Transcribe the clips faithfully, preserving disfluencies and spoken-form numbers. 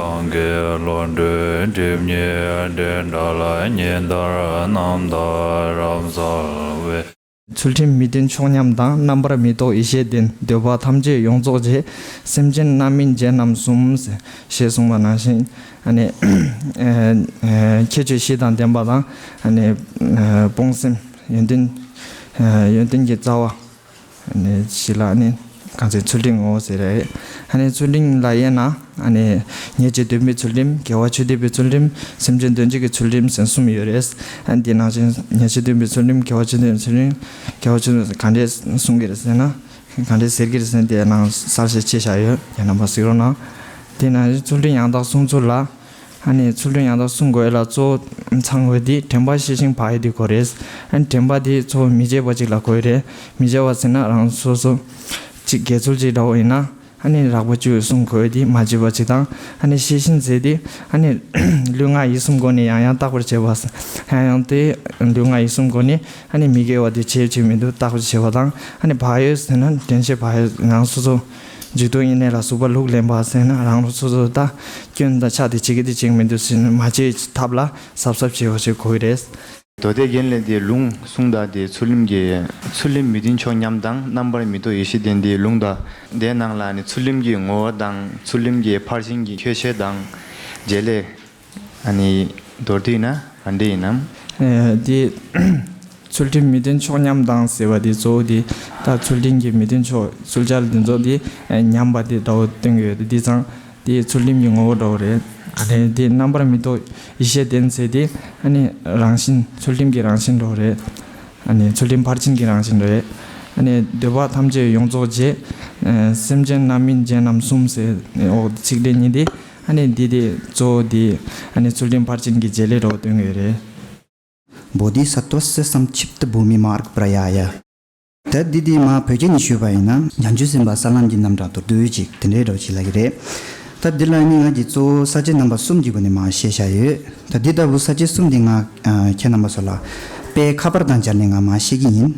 གང་གི་བློ་གྲོས་སྒྲིབ་གཉིས་བྲལ། དགྲ་ལྷ་ཉི་ཟླར་རྣམ་དག་རབ་གསལ་བའི། ཚུལ་ཁྲིམས་མི་མཐུན་ཕྱོགས་ཉམས་དང་། རྣམ་པར་མི་རྟོག་ཡེ་ཤེས་ལྡན། འདོད་པ་ཐམས་ཅད་ཡོངས་རྫོགས་རྗེ། སེམས་ཅན་རྣམ་སྨིན་རྗེ་རྣམ་གསུམ། ཞེས་གསུངས་པ་ནང་བཞིན། ཨ་ནི་ཨ་ཁྱད་ཆོས་བཞི་དང་ལྡན་པ་དང་། ཨ་ནི་ཨ་སྤོང་སེམས་ཡོན་ཏན་ཨ་ཡོན་ཏན་གྱི་རྩ་བ། ཨ་ནི་བཞི་ལ་ཨ་ནི་གང་ཟག་ཚུལ་ཁྲིམས་ངོ་བོ་ཟེར་རེད། ཨ་ནི་ཚུལ་ཁྲིམས་ལ་དབྱེ་ན། ཨ་ནི་ཉེས་བྱས་སྡོམ་པའི་ཚུལ་ཁྲིམས། དགེ་བ་ཆོས་སྟོན་པའི་ཚུལ་ཁྲིམས། སེམས་ཅན་དོན་བྱེད་ཀྱི་ཚུལ་ཁྲིམས་ཟེར་གསུམ་ཡོད་རེད། ཨ་ནི་དེ་ནང་བཞིན་ཉེས་བྱས་སྡོམ་པའི་ཚུལ་ཁྲིམས། དགེ་བ་ཆོས་སྟོན་པའི་ཚུལ་ཁྲིམས། དགེ་བ་ཆོས་སྟོན་པའི་གང་འདྲས་གསུང་གི་རེད་ཟེར་ན། གང་འདྲས་ཟེར་གི་རེད་ཟེར་ན། དེ་ནང་གསལ་བཤད་བྱས་བཞག་ཡོད། རྒན་རྣམ་པ་གཟིགས་རོགས་གནང་། དེ་ནང་བཞིན་ཚུལ་ཁྲིམས་ཡང་དག་སྲུང་ཚུལ་ལ། ཨ་ནི་ཚུལ་ཁྲིམས་ཡང་དག་སྲུང་དགོས་ལ་གཙོ་བོ་ཚང་དགོས་དེ་དྲན་པ་ཤེས་བཞིན་བག་ཡོད་དེ་དགོས་རེད། ཨ་ནི་དྲན་པ་དེ་གཙོ་བོ་མི་བརྗེད་པ་ཅིག་ལ་དགོས་རེད། མི་བརྗེད་པ་ཟེར་ན་རང་སོ་སོ་ཅིག་དགེ་ཚུལ་ཅིག་འདྲ་བོ་ཡིན་ན། ཨ་ནི་རགས་པ་བཅུ་སྲུང་དགོས་དེ་མ་བརྗེད་པ་ཅིག་དང་། ཨ་ནི་ཤེས་བཞིན་ཟེར་དེ་ཨ་ནི་ལུས་ངག་ཡིད་གསུམ་སྒོ་ནས་ཡང་ཡང་བརྟག་པར་བྱེད་པ། ཡང་ཡང་དེ་ལུས་ངག་ཡིད་གསུམ་སྒོ་ནས་ཨ་ནི་མི་དགེ་བ་དེ་བྱེད་བྱེད་མི་འདུག་བརྟག་པར་བྱེད་པ་དང་། ཨ་ནི་བག་ཡོད་ཟེར་ན་དྲན་ཤེས་བག་ཡོད། རང་སོ་སོ་འཇིག་རྟེན་ཡེ་ནས་ལ་ཟུག་པ་ལུག་ལེན་པ་ཟེར་ན་རང་སོ་སོ་ད་སྐྱོན་དང་ཆགས་དེ་བྱེད་ཀྱི་དེ་བྱེད་མི་འདུག་ཟེར་ན་མ་བྱེད་ཐབས་ལ་གཟབ་གཟབ་བྱེད་པ་ཞིག་དགོས་ཀྱི་རེད། མདོ་སྡེ་རྒྱན་ལས་དེ་ལུང་གསུང་དག་དེ་ཚུལ་ཁྲིམས་ཀྱི་ཚུལ་ཁྲིམས་མི་མཐུན་ཕྱོགས་ཉམས་དང་། རྣམ་པར་མི་རྟོག་ཡེ་ཤེས་ལྡན་དེ་ལུང་དག་དེའི་ནང་ལ་ནི་ཚུལ་ཁྲིམས་ཀྱི་ངོ་བོ་དང་། ཚུལ་ཁྲིམས་ཀྱི་ཕར་ཕྱིན་གྱི་ཁྱད་ཆོས་དང་། རྗེས་ལས་ཨ་ནི་མདོར་བསྡུས་ན་ག་འདྲ་ཡིན་ནམ། ཨེ་དེ་ཚུལ་ཁྲིམས་མི་མཐུན་ཕྱོགས་ཉམས་དང་ཟེར་བ་དེ་གཙོ་བོ་དེ་ད་ཚུལ་ཁྲིམས་ཀྱི་མི་མཐུན་ཕྱོགས་ཚུལ་འཆལ་དེ་ཚོ་དེ་ཨེ་ཉམས་པ་དེ་འདྲ་བོ་སྟོན་གྱི་ཡོད་དེ། དེ་ཙང་དེ་ཚུལ་ཁྲིམས་ཀྱི་ངོ་བོ་འདྲ་བོ་རེད། ཨ་ནི་དེ་རྣམ་པར་མི་རྟོག་ཡེ་ཤེས་ལྡན་ཟེར་དེ་ཨ་ནི་རང་བཞིན་ཚུལ་ཁྲིམས་ཀྱི་རང་བཞིན་འདྲ་བོ་རེད། ཨ་ནི་ཚུལ་ཁྲིམས་ཕར་ཕྱིན་གྱི་རང་བཞིན་རེད། ཨ་ནི་འདོད་པ་ཐམས་ཅད་ཡོངས་རྫོགས་རྗེ། ཨ་སེམས་ཅན་རྣམ་སྨིན་རྗེ་རྣམ་གསུམ་ཟེར་འོག་ཚིག་འགྲེལ་གཉིས་དེ། ཨ་ནི་འདི་དེ་གཙོ་བོ་དེ་ཨ་ནི་ཚུལ་ཁྲིམས་ཕར་ཕྱིན་གྱི་རྗེས་ལས་འདྲ་བོ་སྟོན་གྱི་ཡོད་རེད། बोधिसत्त्वस्य संक्षिप्तभूमिमार्गप्रायाय། ད་འདི་དེ་མ་བོད་སྐད་ནས་ཞུས་པ་ཡིན་ན། བྱང་ཆུབ་སེམས་དཔའ་ས་ལམ་གྱི་རྣམ་གྲངས་མདོར་བསྡུས་ཅིག་དེ་འདྲའི་འདྲ་བོ་ཅིག་ལབ་ཀྱི་རེད། ད་འདི་ལ་ནི་ང་གིས་གཙོ་བོ་ས་བཅད་རྣམ་པ་གསུམ་གྱི་སྒོ་ནས་མར་བཤད་བཞག་ཡོད། ད་འདི་ལྟ་བུ་ས་བཅད་གསུམ་འདི་ང་ཨ་ཁྱེད་རྣམ་པ་ཚོ་ལ་དཔེ་ཁ་པར་དང་སྦྱར་ནས་ང་མར་བཤད་ཀྱི་ཡིན།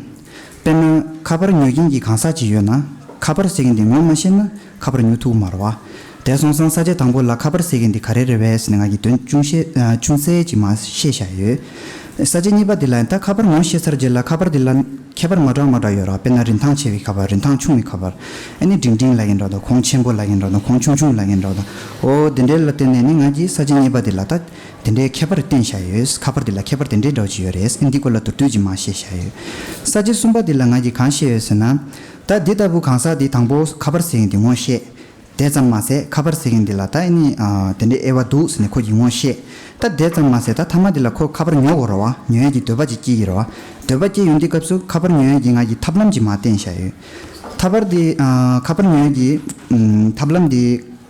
དཔེར་ན་ཁ་པར་ཉོ་མཁན་གྱི་གང་ཟག་ཅིག་ཡོད་ན། ཁ་པར་ཟེར་མཁན་དེ་ངོ་མ་ཤེས་ན་ཁ་པར་ཉོ་ཐུབ་ཀྱི་མ་རེད་བ། དེ་སོང་ཙང་ས་བཅད་དང་པོ་ལ་ཁ་པར་ཟེར་མཁན་དེ་ག་རེ་རེད་པས་ཟེར་ནས་ང་གིས་དོན་ཅུང་ཤེས་ཨ་ཅུང་ཟད་ཅིག་མར་བཤད་བཞག་ཡོད། ས་བཅད་གཉིས་པ་དེ་ལ་ཡང་ད་ཁ་པར་ངོ་ཤེས་ཚར་རྗེས་ལ་ཁ་པར་དེ་ལ་ཁྱད་པར་མ་འདྲ་མ་འདྲ་ཡོད་རེད་བ། དཔེར་ན་རིན་ཐང་ཆེ་བའི་ཁ་པར། རིན་ཐང་ཆུང་བའི་ཁ་པར། ཨ་ནི་འབྲིང་འབྲིང་ལབ་མཁན་འདྲ་དང་། གོང་ཆེན་པོ་ལབ་མཁན་འདྲ་དང་། གོང་ཆུང་ཆུང་ལབ་མཁན་འདྲ་དང་། འོ་དེ་འདྲའི་ལ་བརྟེན་ནས་ནི་ང་གིས་ས་བཅད་གཉིས་པ་དེ་ལ་ད་དེ་འདྲའི་ཁྱད་པར་བསྟན་བཞག་ཡོད། ཁ་པར་དེ་ལ་ཁྱད་པར་དེ་འདྲའི་འདྲ་བོ་ཅིག་ཡོད་རེད། ཨ་འདི་སྐོར་ལ་མདོར་བསྡུས་ཅིག་མར་བཤད་བཞག་ཡོད། ས་བཅད་གསུམ་པ་དེ་ལ་ང་གིས་གང་བཤད་ཡོད་ཟེར་ན། ད་འདི་ལྟ་བུ་གང་ཟག་དེ་དང་པོ་ཁ་པར་ཟེར་མཁན་དེ་ངོ་ཤེས། དེ་ཙམ་མ་ཟད་ཁ་པར་ཟེར་མཁན་འདི་ལ་ད་ཨ་ནི་ཨ་དེ་འདྲའི་དབྱེ་བ་འདུག་ཟེར་ནས་ཁོ་གིས་ངོ་ཤེས། ད་དེ་ཙམ་མ་ཟད་ད་མཐའ་མ་འདི་ལ་ཁོ་ཁ་པར་ཉོ་དགོས་རེད་བ། ཉོ་ཡས་ཀྱི་འདོད་པ་ཅིག་སྐྱེ་གི་རེད་བ། འདོད་པ་སྐྱེ་ཡོང་དུས་སྐབས་སུ་ཁ་པར་ཉོ་ཡས་ཀྱི་ང་གིས་ཐབས་ལམ་ཅིག་མར་བསྟན་བཞག་ཡོད། ཐ་པར་འདི་ཨ་ཁ་པར་ཉོ་ཡས་ཀྱི་ཨམ་ཐབས་ལམ་འདི་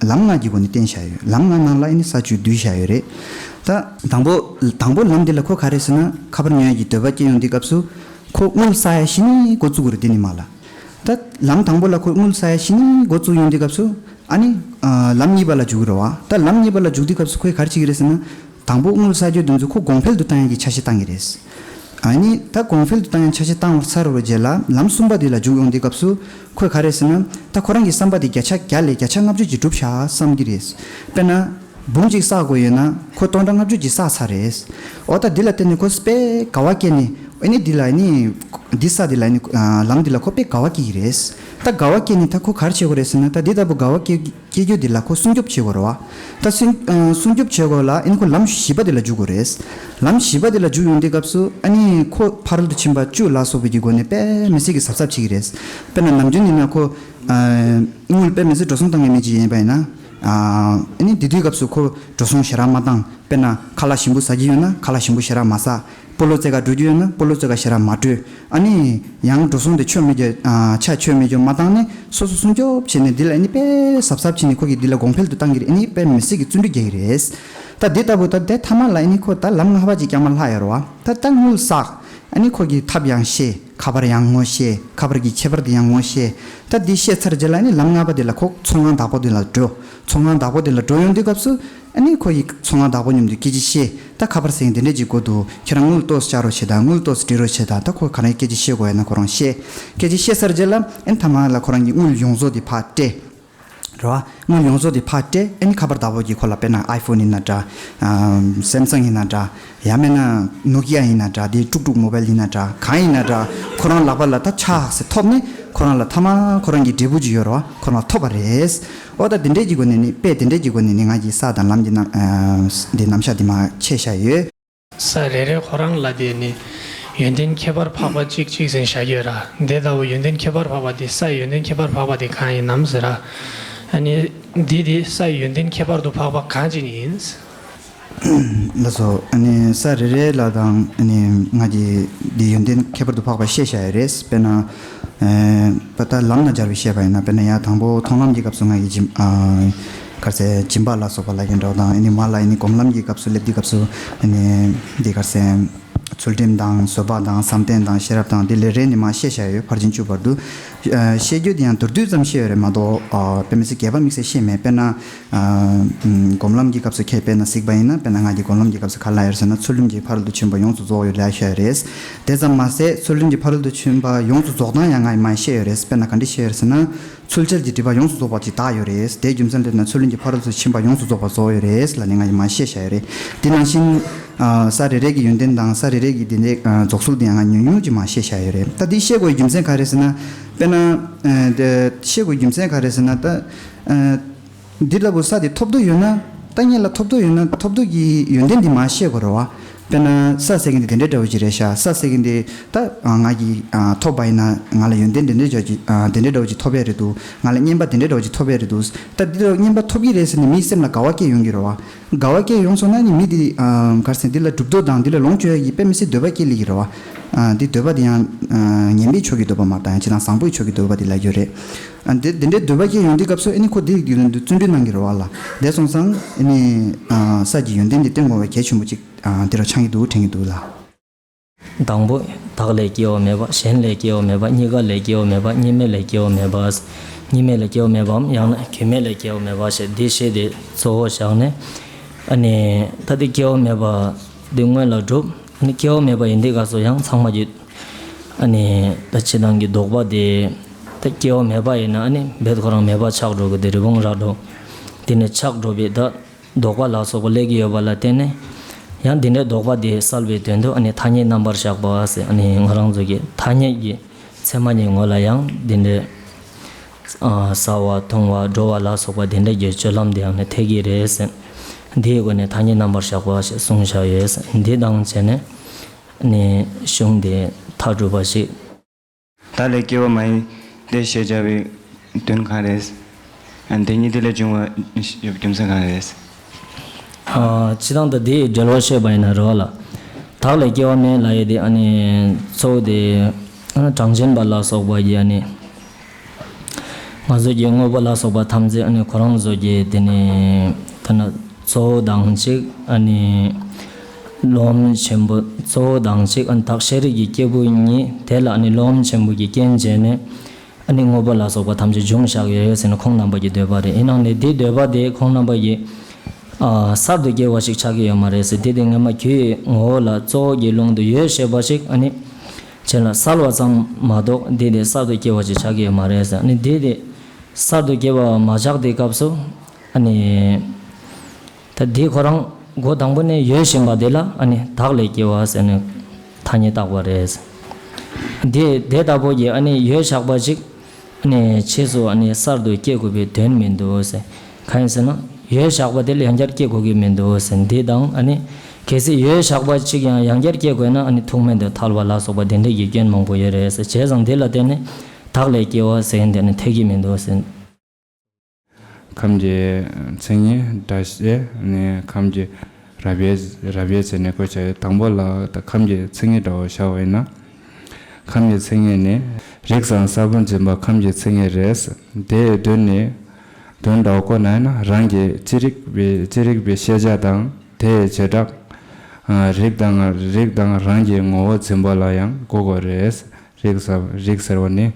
ལམ་ལྔ་གི་སྒོ་ནས་བསྟན་བཞག་ཡོད། ལམ་ལྔ་ནང་ལ་ཨ་ནི་ས་བཅད་བསྡུས་བཞག་ཡོད་རེད། ད་དང་པོ་དང་པོ་ལམ་འདི་ལ་ཁོ་ག་རེ་ཟེར་ན། ཁ་པར་ཉོ་ཡས་ཀྱི་འདོད་པ་སྐྱེ་ཡོང་དུས་སྐབས་སུ་ཁོ་དངུལ་བསགས་ཡས་གཞི་ནས་འགོ་བཙུགས་དགོས་རེད། འདི་ནས་མར་ལ། ད་ལམ་དང་པོ་ལ་ཁོ་དངུལ་བསགས་ཡས་གཞི་ནས་འགོ་བཙུགས་ཡོང་དུས་སྐབས་སུ་ཨ་ནི་ཨ་ལམ་གཉིས་པ་ལ་འཇུག་གི་རེད་བ། ད་ལམ་གཉིས་པ་ལ་འཇུག་དུས་སྐབས་སུ་ཁོས་ག་རེ་བྱེད་ཀྱི་རེད་ཟེར་ན། དང་པོ་དངུལ་བསགས་རྒྱུ་དེ་ཚོ་ཁོ་གོང་འཕེལ་དུ་བཏང་ཡས་ཀྱི་འཆར་གཞི་བཏང་གི་རེད། ཨ་ནི་ད་གོང་འཕེལ་དུ་བཏང་ཡས་འཆར་གཞི་བཏང་བ་ཚར་བའི་རྗེས་ལ་ལམ་གསུམ་པ་དེ་ལ་འཇུག་ཡོང་དུས་སྐབས་སུ་ཁོས་ག་རེ་ཟེར་ན། ད་ཁོ་རང་གི་བསམ་པ་དེ་བརྒྱ་ཆ་བརྒྱ་ལས་བརྒྱ་ཆ་ལྔ་བཅུ་ཅིག་འགྲུབ་ཤག་བསམ་གྱི་རེད། དཔེར་ན། འབུམ་གཅིག་བསགས་དགོས་ཡོད་ན་ཁོ་སྟོང་ཕྲག་ལྔ་བཅུ་ཅིག་བསགས་ཚར་རེད། འོ་ད་འདི་ལ་བརྟེན་ནས་ཁོ་དཔེ་དགའ་བ་སྐྱེས་ནས། ཨ་ནི་འདི་ལ་ཨ་ནི་འདི་ས་འདི་ལ་ཨ་ནི་ལམ་འདི་ལ་ཁོ་དཔེ་དགའ་བ་སྐྱེ་གི་རེད། ད་དགའ་བ་སྐྱེས་ནས་ད་ཁོ་ག་རེ་བྱེད་དགོས་རེད་ཟེར་ན། ད་འདི་ལྟ་བུ་དགའ་བ་སྐྱེ་སྐྱེ་རྒྱུ་འདི་ལ་ཁོ་སྲུང་སྐྱོབ་བྱེད་དགོས་རེད་བ། ད་སྲུང་ཨ་སྲུང་སྐྱོབ་བྱེད་དགོས་ལ་ཨ་ནི་ཁོ་ལམ་བཞི་པ་འདི་ལ་འཇུག་དགོས་རེད། ལམ་བཞི་པ་འདི་ལ་འཇུག་ཡོང་དུས་སྐབས་སུ་ཨ་ནི་ཁོ་ཕ་རོལ་ཏུ་ཕྱིན་པ་བཅུ་ལ་སོགས་པའི་གི་སྒོ་ནས་དཔེ་མི་སྲིད་ཀྱི་གཟབ་གཟབ་བྱེད་ཀྱི་རེད། དཔེར་ན་ནམ་རྒྱུན་ཡིན་ན་ཁོ་ཨ་དངུལ་དཔེ་མི་སྲིད་འགྲོ་སོང་བཏང་མཁན་མི་ཅིག་ཡིན་པ་ཡིན་ན། ཨ་ནི་དེ་དུས་སྐབས་སུ་ཁོ་འགྲོ་སོང་ཞེ་དྲག་མ་བཏང་། དཔེར་ན་ཁ་ལག་ཞིམ་པོ་ཟ་གི་ཡོད་ན་ཁ་ལག་ཞིམ་པོ་ཞེ་དྲག་མ་ཟ། སྤོ་ལོ་རྩེད་གར་འགྲོ་རྒྱུ་ཡོད་ན་སྤོ་ལོ་རྩེད་གར་ཞེ་དྲག་མ་འགྲོ། ཨ་ནི་ཡང་འགྲོ་སོང་དེ་ཆོ་མེད་རྒྱུ་ཨ་ཆ་ཆོ་མེད་རྒྱུ་མ་བཏང་ནས་སོ་སོ་སྲུང་སྐྱོབ་བྱས་ནས་འདི་ལ་ཨ་ནི་དཔེ་གཟབ་གཟབ་བྱས་ནས་ཁོ་གིས་འདི་ལ་གོང་འཕེལ་དུ་བཏང་གི་རེད། ཨ་ནི་དཔེ་མི་སྲིད་ཀྱི་བརྩོན་འགྲུས་རྒྱག་གི་རེད། ད་འདི་ལྟ་བུ་ད་དེ་མཐའ་མ་ལ་ཨ་ནི་ཁོ་ད་ལམ་ལྔ་པ་ཅིག་བསྐྱངས་མ་ལྷག་ཡོད་རེད་བ། ད་ད་དངུལ་བསགས། ཨ་ནི་ཁོ་གིས་ཐབས་ཡང་ཤེས། ཁ་པར་ཡང་ངོ་ཤེས། ཁ་པར་གྱི་ཁྱད་པར་དེ་ཡང་ངོ་ཤེས། ད་འདི་ཤེས་ཚར་རྗེས་ལ་ཨ་ནི་ལམ་ལྔ་པ་དེ་ལ་ཁོ་ཚོང་ཁང་བདག་པོ་དེ་ལ་འགྲོ། ཚོང་ཁང་བདག་པོ་དེ་ལ་འགྲོ་ཡོང་དུས་སྐབས་སུ་ཨ་ནི་ཁོ་ཡིས་ཚོང་ཁང་བདག་པོ་མཉམ་དུ་སྐད་ཆ་བཤད། ད་ཁ་པར་ཟེར་མཁན་དེ་འདྲས་ཅིག་དགོས་འདུག་ཁྱེད་རང་དངུལ་ཏོག་ཙམ་བཅག་རོགས་བྱེད་དང་། དངུལ་ཏོག་ཙམ་སྤྲད་རོགས་བྱེད་དང་། ད་ཁོ་ག་རེ་སྐད་ཆ་བཤད་དགོས་ཡོད་ན་ཁོ་རང་བཤད། སྐད་ཆ་བཤད་ཚར་རྗེས་ལ་ཨ་ནི་མཐའ་མ་ལ་ཁོ་རང་གི་དངུལ་ཡོངས་རྫོགས་དེ་ཕར་སྤྲད། རེད་བ། དངུལ་ཡོངས་རྫོགས་དེ་ཕར་སྤྲད། ཨ་ནི་ཁ་པར་བདག་པོ་གིས་ཁོ་ལ་དཔེར་ན་ཨའི་ཕོན་ཡིན་ན་འདྲ། སེམ་སང་ཡིན་ན་འདྲ། ཡང་མིན་ན་ནོ་ཀི་ཡ་ཡིན་ན་འདྲ། དེ་ཀྲུག་ཀྲུག་མོ་བལ་ཡིན་ན་འདྲ། གང་ཡིན་ན་འདྲ། ཁོ་རང་ལག་པ་ལ་ད་ཆགས་སེ་ཐོབ་ནས་ཁོ་རང་ལ་མཐའ་མ་ཁོ་རང་གི་འབྲས་བུ་ཅིག་ཡོད་རེད་བ། ཁོ་རང་ལ་ཐོབ་པ་རེད། འོ་ད་དེ་འདྲས་ཀྱི་སྒོ་ནས་ནི། དཔེ་དེ་འདྲས་ཀྱི་སྒོ་ནས་ནི་ང་གིས་ས་དང་ལམ་གྱི་རྣམ་ཨ་འདི་རྣམ་གཞག་འདི་མར་ཕྱེ་བཞག་ཡོད། ས་རེ་རེ་ཁོ་རང་ལ་དེ་ནི་ཡོན་ཏན་ཁྱད་པར་འཕགས་པ་གཅིག་གཅིག་ཟེར་བཞག་ཡོད་ར། དེ་ལྟ་བུ་ཡོན་ཏན་ཁྱད་པར་འཕགས་པ་དེ། སའི་ཡོན་ཏན་ཁྱད་པར་འཕགས་པ་དེ་གང་ཡིན་ནམ་ཟེར་ར། ཨ་ནི་འདི་དེ་སའི་ཡོན་ཏན་ཁྱད་པར་དུ་འཕགས་པ་གང་ཅི་ཡིན། ལགས་སོ། ཨ་ནི་ས་རེ་རེ་ལ་དང་། ཨ་ནི་ང་གིས་འདི་ཡོན་ཏན་ཁྱད་པར་དུ་འཕགས་པ་བཤད་བཞག་ཡོད་རེད། དཔེར་ན། ཨ་པ་ད་ལམ་ན་སྦྱར་བའི་བཤད་པ་ཡིན་ན། དཔེར་ན་ཡང་དང་པོ་མཐོང་ལམ་གྱི་སྐབས་སུ་ང་གིས་སྦྱིན། ཨ་ག་རེ་ཟེར། སྦྱིན་པ་ལ་སོགས་པ་ལབ་ཀྱི་འདྲ་བོ་དང་། ཨ་ནི་མར་ལ་ཨ་ནི་སྒོམ་ལམ་གྱི་སྐབས་སུ་སླེབས་དུས་སྐབས་སུ། ཨ་ནི་འདི་ག་རེ་ཟེར། ཚུལ་ཁྲིམས་དང་། བཟོད་པ་དང་། བསམ་གཏན་དང་། ཤེས་རབ་དང་། འདི་ལས་རེ་ནི་མར་བཤད་བཞག་ཡོད། ཕར་ཕྱིན་བཅུ་བར་དུ། ཨ་བཤད་རྒྱུ་དེ་ཡང་མདོར་བསྡུས་ཙམ་བཤད་ཡོད་རེད་མ་གཏོགས། ཨ་དཔེ་མི་སྲིད་རྒྱས་པ་དམིགས་བསལ་བཤད་མེད། དཔེར་ན། ཨ་སྒོམ་ལམ་གྱི་སྐབས་སུ་ཁྱེད་དཔེར་ན་གཟིགས་པ་ཡིན་ན། དཔེར་ན་ང་གིས་སྒོམ་ལམ་གྱི་སྐབས་སུ་ག་རེ་ལབ་ཡོད་ཟེར་ན། ཚུལ་ཁྲིམས་ཀྱི་ཕ་རོལ་ཏུ་ཕྱིན་པ་ཡོངས་སུ་རྫོགས་ཡོད་ལབ་བཞག་ཡོད་རེད། དེ་ཙམ་མ་ཟད། ཚུལ་ཁྲིམས་ཀྱི་ཕ་རོལ་ཏུ་ཕྱིན་པ་ཡོངས་སུ་རྫོགས་སྟངས་ཡང་ང་ཡིས་མར་བཤད་ཡོད་རེད། དཔེར་ན་ག་འདྲ་བཤད་ཡོད་རེད་ཟེར་ན། ཚུལ་འཆལ་གྱི་སྒྲིབ་པ་ཡོངས་སུ་རྫོགས་པ་ཅིག་དག་ཡོད་རེད། དེའི་རྒྱུ་མཚན་དེ་ན་ཚུལ་ཁྲིམས་ཀྱི་ཕ་རོལ་ཏུ་ཕྱིན་པ་ཡོངས་སུ་རྫོགས་པ་རྫོགས་ཡོད་རེད་ལབ་ནས་ང་ཡིས་མར་བཤད་བཞག་ཡོད་རེད། དེ་ནང་བཞིན། ཨ་ས་རེ་རེ་གི་ཡོན་ཏན་དང་། ས་རེ་རེ་གི་དེ་འདྲའི་ཨ་རྫོགས་ཚུལ་དེ་ཡང་ང་ཉུང་ཉུང་ཅིག་མར་བཤད་བཞག་ཡོད་རེད། ད་འདི་བཤད་དགོས་པའི་རྒྱུ་མཚན་ག་རེ་ཟེར་ན། དཔེར་ན། ཨ་དེ་བཤད་དགོས་པའི་རྒྱུ་མཚན་ག་རེ་ཟེར་ན། ད། ཨ་འདི་ལྟ་བུ་ས་དེ་ཐོབ་འདོད་ཡོད་ན། ད་ངེད་ལ་ཐོབ་འདོད་ཡོད་ན། ཐོབ་འདོད་ཀྱི་ཡོན་ཏན་འདི་མར་བཤད་དགོས་རེད་བ། དཔེར་ན་ས་ཟེར་མཁན་འདི་དེ་འདྲའི་འདྲ་བོ་ཅིག་རེད་ཤག། ས་ཟེར་མཁན་འདི་ད་ཨ་ང་གིས་ཨ་ཐོབ་པ་ཡིན་ན། ང་ལ་ཡོན་ཏན་དེ་འདྲའི་འདྲ་བོ་ཅིག། ཨ་དེ་འདྲའི་འདྲ་བོ་ཅིག་ཐོབ་ཡས་རེད་འདུག། ང་ལ་རྔན་པ་དེ་འདྲའི་འདྲ་བོ་ཅིག་ཐོབ་ཡས་རེད་འདུག། ད་འདི་འདྲ་རྔན་པ་ཐོབ་ཀྱི་རེད་ཟེར་ནས་མིའི་སེམས་ལ་དགའ་བ་སྐྱེ་ཡོང་གི་རེད་བ། དགའ་བ་སྐྱེ་ཡོང་སོང་ན་ནི། མི་དེ་ཨ་ག་རེ་ཟེར། འདི་ལ་གྲུབ་འདོད་དང་། འདི་ལ་ལོངས་སྤྱོད་ཡས་ཀྱི་དཔེ་མི་སྲིད་འདོད་པ་སྐྱེ་སླེབས་ཀྱི་རེད་བ། ཨ་འདི་འདོད་པ་དེ་ཡང་ཨ་ངན་པའི་ཕྱོགས་ཀྱི་འདོད་པ་མ་རེད། ད་ཡང་སྤྱིར་བཏང་བཟང་པོའི་ཕྱོགས་ཀྱི་འདོད་པ་དེ་ལབ་ཀྱི་ཡོད་རེད། ཨ་འདི་འདི་འདྲའི་འདོད་པ་སྐྱེ་ཡོང་དུས་སྐབས་སུ། ཨ་ནི་ཁོ་འདི་ཡི་རྒྱུད་ལ་འདི་བརྩོན་འགྲུས་གནང་གི་རེད་བ་ལ། དེ་སོང་ཙང་ཨ་ནི་ཨ་ས་ཀྱི་ཡོན་ཏན་འདི་བསྟན་དགོས་པ་གལ་ཆེན་པོ་ཅིག་ཨ་འདི་རུ་ཆགས་ཀྱི་འདུག། དྲན་གྱི་འདུག་ལ། དང་པོ། བདག་ལས་སྐྱེ་བ་མེད་པ། གཞན་ལས་སྐྱེ་བ་མེད་པ། གཉིས་ཀ་ལས་སྐྱེ་བ་མེད་པ། གཉིས་མེད་ལས་སྐྱེ་བ་མེད་པ། གཉིས་མེད་ལས་སྐྱེ་བ་མེད་པའམ། ཡང་ན་རྒྱུ་མེད་ལས་སྐྱེ་བ་མེད་པ་ཞེས་འདི་བཤད་དེ་གཙོ་བོ་བཞག་ནས། ཨ་ནི་ད་དེ་སྐྱེ་བ་མེད་པ་འདི་སྔོན་ལ་སྒྲུབ། ཨ་ནི་སྐྱེ་བ་མེད་པ་ཡིན་དུས་སྐབས་སུ་ཡང་ཚང་མ་གི་ཨ་ནི་ད་སྤྱིར་བཏང་གི་ལྡོག་པ་དེ། ད་སྐྱེ་བ་མེད་པ་ཡིན་ན། ཨ་ནི་རྦད་ཁོ་རང་མེད་པ་ཆགས་འགྲོ་གི། དེ་རི་བོང་རྭ་དོ་དེ་ནས་ཆགས་འགྲོ་བའི་ད་ལྡོག་པ་ལ་སོགས་པ་སླེབས་ཀྱི་ཡོད་པ་ལ་བརྟེན་ནས། ཡང་འདི་འདྲའི་ལྡོག་པ་དེ་བསལ་བའི་དོན་དུ། ཨ་ནི་ཐ་སྙད་རྣམ་པར་གཞག་པ་ཟེར། ཨ་ནི་ང་རང་ཚོ་གི་ཐ་སྙད་ཀྱི་ཚད་མ་གཉིས་ངོ་ལ་ཡང་འདི་འདྲའི་ཨ་ཟ་བ་འཐུང་བ་འགྲོ་བ་ལ་སོགས་པ་དེ་འདྲའི་གི་སྤྱོད་ལམ་དེ་ཡང་ནི་འཐད་ཀྱི་རེད་ཟེར། འདིའི་སྒོ་ནས་ཐ་སྙད་རྣམ་པར་གཞག་པ་ཞེས་གསུངས་བཞག་ཡོད་ཟེར། འདི་དང་བཅས་ནས་ཨ་ནི་གཞུང་དེ་མཐའ་གྲུབ་པ་ཞིག། བདག་ལས་སྐྱེ་བ་མ་ཡིན་ཏེ་ཞེས་བྱ་བའི་དོན་གང་རེད། ཨ་དེ་ཉིད་དེ་ལས་བྱུང་བ་ཡོད་རྒྱུ་མཚན་གང་རེད། ཨ་སྤྱིར་བཏང་ད་དེའི་འགྲེལ་བ་བཤད་པ་ཡིན་ན་རེད་བ་ལ། བདག་ལས་སྐྱེ་བ་མེད་ལབ་ཡས་དེ། ཨ་ནི་གཙོ་བོ་དེ་ཨ་ནི་གྲངས་ཅན་པ་ལ་སོགས་པ་ཡིས། ཨ་ནི་ང་ཚོ་གི་དངོས་པོ་ལ་སོགས་པ་ཐམས་ཅད། ཨ་ནི་ཁོ་རང་ཚོ་གི་དེ་ནི་ད་ན་གཙོ་བོ་དང་གཅིག། ཨ་ནི་བློ་ཕམ་ཆེན་པོ་གཙོ་བོ་དང་གཅིག། ཨ་ནི་བདག་ཤེས་རིག་གི་སྐྱེས་བུ་ཉིད་དེ་ལ། ཨ་ནི་བློ་ཕམ་ཆེན་པོ་གི་རྐྱེན་བྱས་ནས། ཨ་ནི་དངོས་པོ་ལ་སོགས་པ་ཐམས་ཅད་འབྱུང་བཞག་ཡོད་ཟེར་ནས་ཁོང་རྣམ་པ་གི་འདོད་པ་རེད། ཡིན་ནའང་ནི་དེའི་འདོད་པ་དེ་ཁོང་རྣམ་པ་གི་ཨ་གསར་དུ་སྐྱེ་བ་ཞིག་ཆགས་ཀྱི་ཡོད་མ་རེད་ཟེར། དེ་དེ་སྔ་མ་རྒྱུའི་ངོ་བོ་ལ་གཙོ་བོ་གི་ལུང་དུ་ཡོད་ཞེས་པ་ཞིག། ཨ་ནི་བྱས་ལ་གསལ་བ་ཙམ་མ་གཏོགས། དེ་དེ་གསར་དུ་སྐྱེ་བ་ཞིག་ཆགས་ཀྱི་ཡོད་མ་རེད་ཟེར། ཨ་ནི་དེ་དེ་གསར་དུ་སྐྱེ་བ་མ་ཆགས་དེའི་སྐབས་སུ། ཨ་ནི་ད་དེ་ཁོ་རང་འགོ་དང་པོ་ནས་ཡོད་བཞིན་པ་དེ་ལ། ཨ་ནི་བདག་ལས་སྐྱེ་བ་ཟེར་ནས་ཐ་སྙད་བཏགས་པ་རེད། དེ་དེ་ལྟ་བུ་གི་ཨ་ནི་ཡོད་ཆགས་པ་ཅིག། ཨ་ནི་ཕྱིས་སུ་ཨ་ནི་གསར་དུ་སྐྱེ་དགོས་པའི་དོན་མི་འདུག་ཟེར། གང་ཡིན་ཟེར་ན། ཡོད་ཆགས་པ་དེ་ལ་ཡང་བསྐྱར་སྐྱེ་དགོས་ཀྱི་མི་འདུག་ཟེར། འདི་དང་། ཨ་ནི་གལ་སྲིད་ཡོད་ཆགས་པ་ཅིག་ཡང་ཡང་བསྐྱར་སྐྱེ་དགོས་ན། ཨ་ནི་ཐུག་མེད་དུ་ཐལ་བ་ལ་སོགས་པ་དེ་འདྲ་གི་སྐྱོན་མང་པོ་ཡོད་རེད་ཟེར། བྱས་ཙང་དེ་ལ་བརྟེན་ནས་བདག་ལས་སྐྱེ་བ་ཟེར་མཁན་དེ་ནི་འཐད་ཀྱི་མི་འདུག་ཟེར། ཁམས་ཀྱི་མཚན་ཉིད་སྒྲ་བཤད་ནས། ཁམས་ཀྱི་རབ་དབྱེ་རབ་དབྱེ་བྱས་ནས་བཀོད་བྱ་ཡོད། དང་པོ་ལ་ད་ཁམས་ཀྱི་མཚན་ཉིད་འདྲ་བོ་བཞག་པ་ཡིན་ན། ཁམས་ཀྱི་མཚན་ཉིད་ནི། རིགས་དང་ས་བོན་འཛིན་པ་ཁམས་ཀྱི་མཚན་ཉིད་རེད། དེའི་དོན་ནི། དོན་འདྲ་བོ་བཀོད་ན་ཡིན་ན། རང་གི་ཅི་རིགས་པའི་ཅི་རིགས་པའི་ཤེས་བྱ་དང་། དེའི་བྱེ་བྲག་ཨ་རིགས་དང་། རིགས་དང་རང་གི་ངོ་བོ་འཛིན་པ་ལ་ཡང་གོ་དགོས་རེད། རིགས་ཟེར་རིགས་ཟེར་བ་ནི།